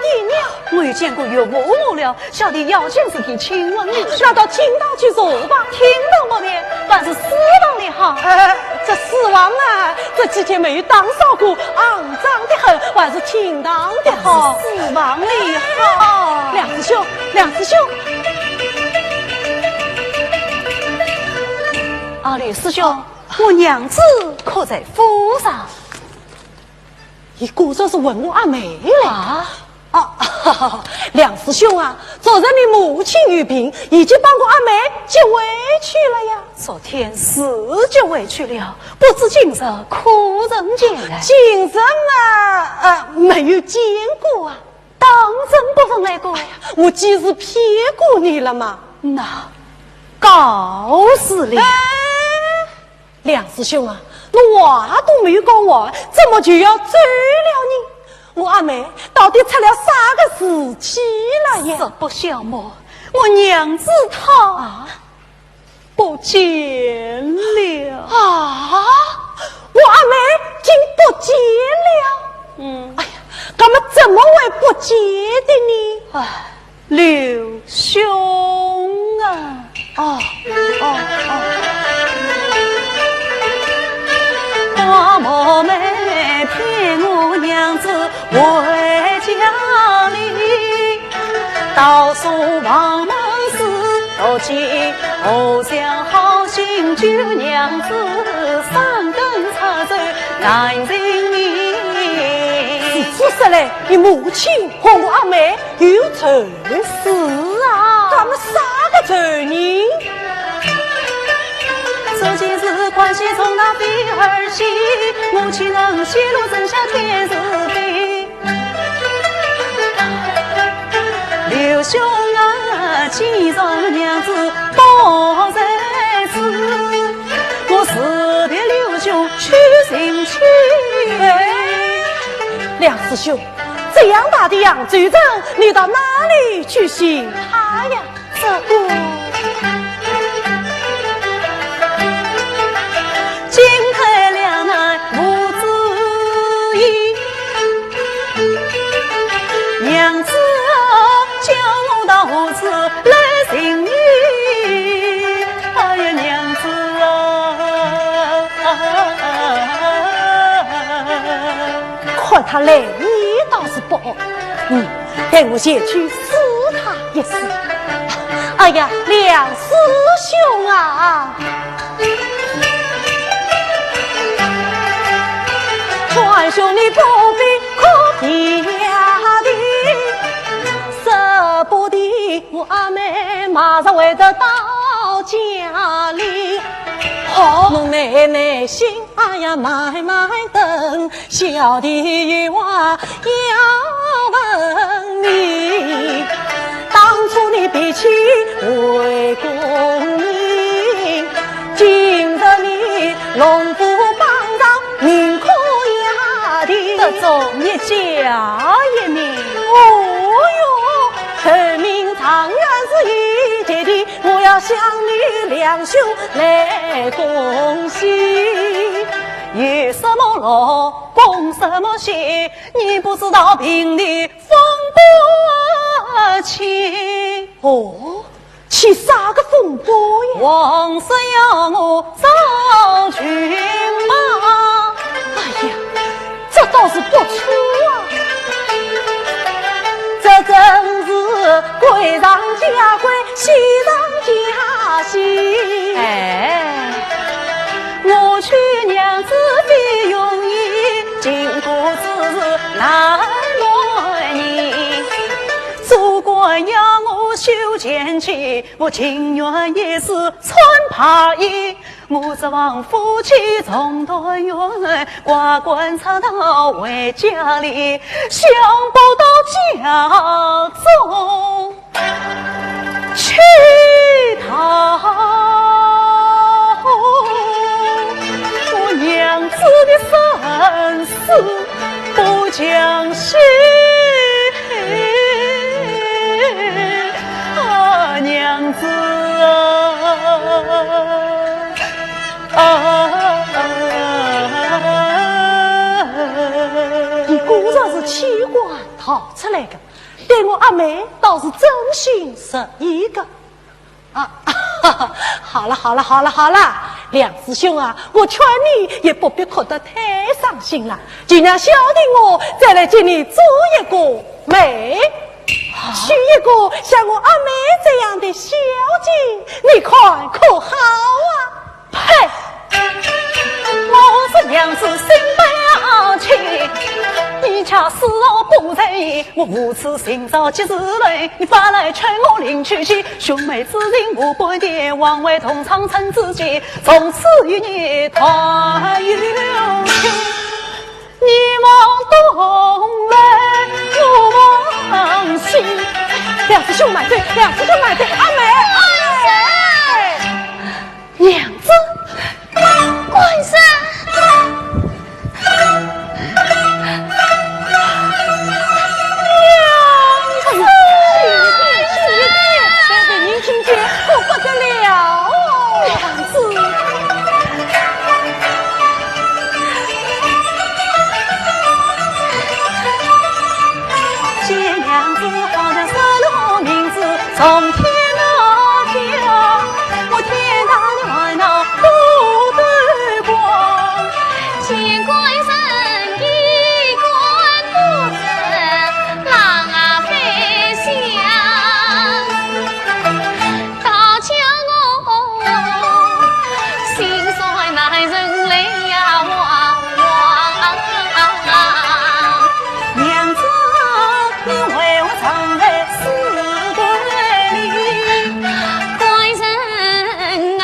我也见过岳母了，小弟有件事情请问你。那到厅堂去坐吧。厅堂不便，还是书房里好。呃，这书房啊，这几天没有打扫过，肮脏得很，还是厅堂的好。书房里好。梁师兄，梁师兄。啊，吕师兄，我娘子可在府上？ 你果然是问我阿妹嘞？啊？啊，梁师兄啊，昨日你母亲有病，已经把我阿妹接回去了呀。昨天是接回去了，不知今日可曾见来？今日嘛，呃，没有见过啊。当真不曾来过？哎呀，我几时骗过你了嘛？那告辞了。哎， 梁师兄啊，侬话都没有讲完，怎么就要走了呢？我阿妹到底出了啥个事体了呀？实不相瞒，我娘子她啊，不见了。啊，我阿妹竟不见了？嗯。哎呀，那么怎么会不见的呢？哎， 刘兄啊。哦，哦，哦。花帽妹骗我娘子回家里，倒说王门是毒计，何尝好心救娘子，三更插柳难寻觅。是，是说嘞，你母亲和我阿妹 有仇？是啊。他们啥个仇呢？这件事关系重大，非儿戏，我岂能泄露，真相天是非。刘兄啊，既然娘子不在此，我辞别刘兄去寻亲。哎，梁师兄， 这样大的扬州城，你到哪里去寻她呀？这个，进退两难无主意，娘子啊，叫我到何处来寻你？哎呀，娘子啊！ 看他来意倒是不恶。嗯，待我前去试他一试。哎呀，梁师兄啊！传兄你不必哭爹爹，舍不得我阿妹马上回得到家里。好，侬耐耐心， 哎呀，慢慢等，小弟有话要问你。当初你比起魏公明，今日你龙虎榜上宁可压敌。得罪一家一命。哦哟，头名状元是一绝的， 我要向你梁兄来恭喜。有什么乐，恭什么喜，你不知道平地风不起。哦，起啥个风波呀？王师要我找军马。哎呀， 这倒是不错啊。这真是贵上加贵，喜上加喜。哎，我娶娘子非容易，经过之事难瞒你。主公要我修前妻，我情愿一世穿白衣。 我这房夫妻重团圆，挂冠插刀回家里，想不到家中去逃。伊果然是弃官逃出来的，对我阿妹倒是真心实意的。啊，好了，好了，好了，好了，梁师兄啊，我劝你也不必哭得太伤心了，就让小弟我再来给你做一个媒，娶一个像我阿妹这样的小姐，你看可好啊？ 嘿，我是娘子心不要气，你家私我不在意，我无处寻找及时来，你反来劝我另娶妻，兄妹之情无半点，枉为同窗生知己，从此与你断绝。你莫动来，我望西。梁师兄慢走，梁师兄慢走，阿妹，阿妹。 娘子，官人。娘子，轻一点，轻一点，别被人听见，可不得了哦。娘子。 见娘子好像是落名字，从天而降，我天大的烦恼不得光。见官人衣冠不整，狼狈相。 倒叫我心酸难忍泪呀汪汪。娘子，你为我唱来四段哩。官人啊，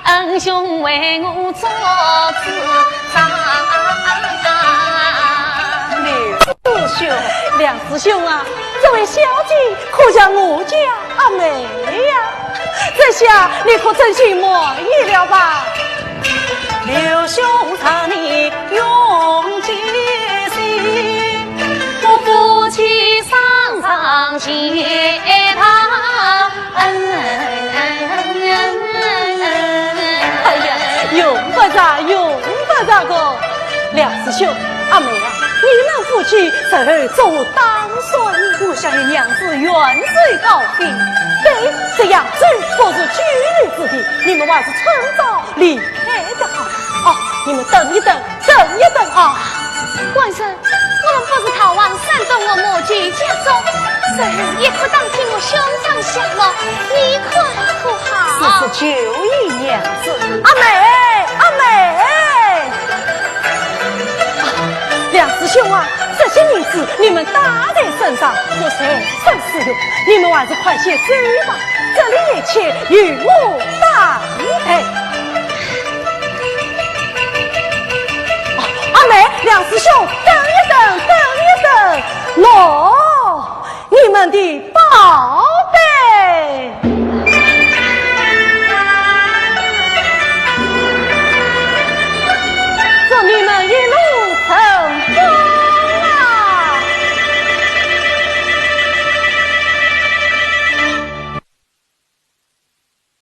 恩兄为我做主张。 梁师兄，梁师兄啊，这位小姐可像我家阿妹呀，这下你可称心满意了吧？刘兄长你永结心，我夫妻双双结他恩。哎呀，用不着，用不着个。 梁师兄，阿妹啊，你们夫妻日后作何打算？我想与娘子远走高飞。对，这扬州不是久留之地，你们还是趁早离开的好。哦，你们等一等，等一等啊。官人，我们不是逃往山东我母舅家中，日后也可打听我兄长下落，你看可好？是，是，就依娘子。阿妹，阿妹。 啊，梁师兄啊，这些银子你们带在身上，我随身使用，你们还是快些走吧，这里一切由我担待。啊，阿妹，梁师兄，等一等，等一等，喏，你们的包。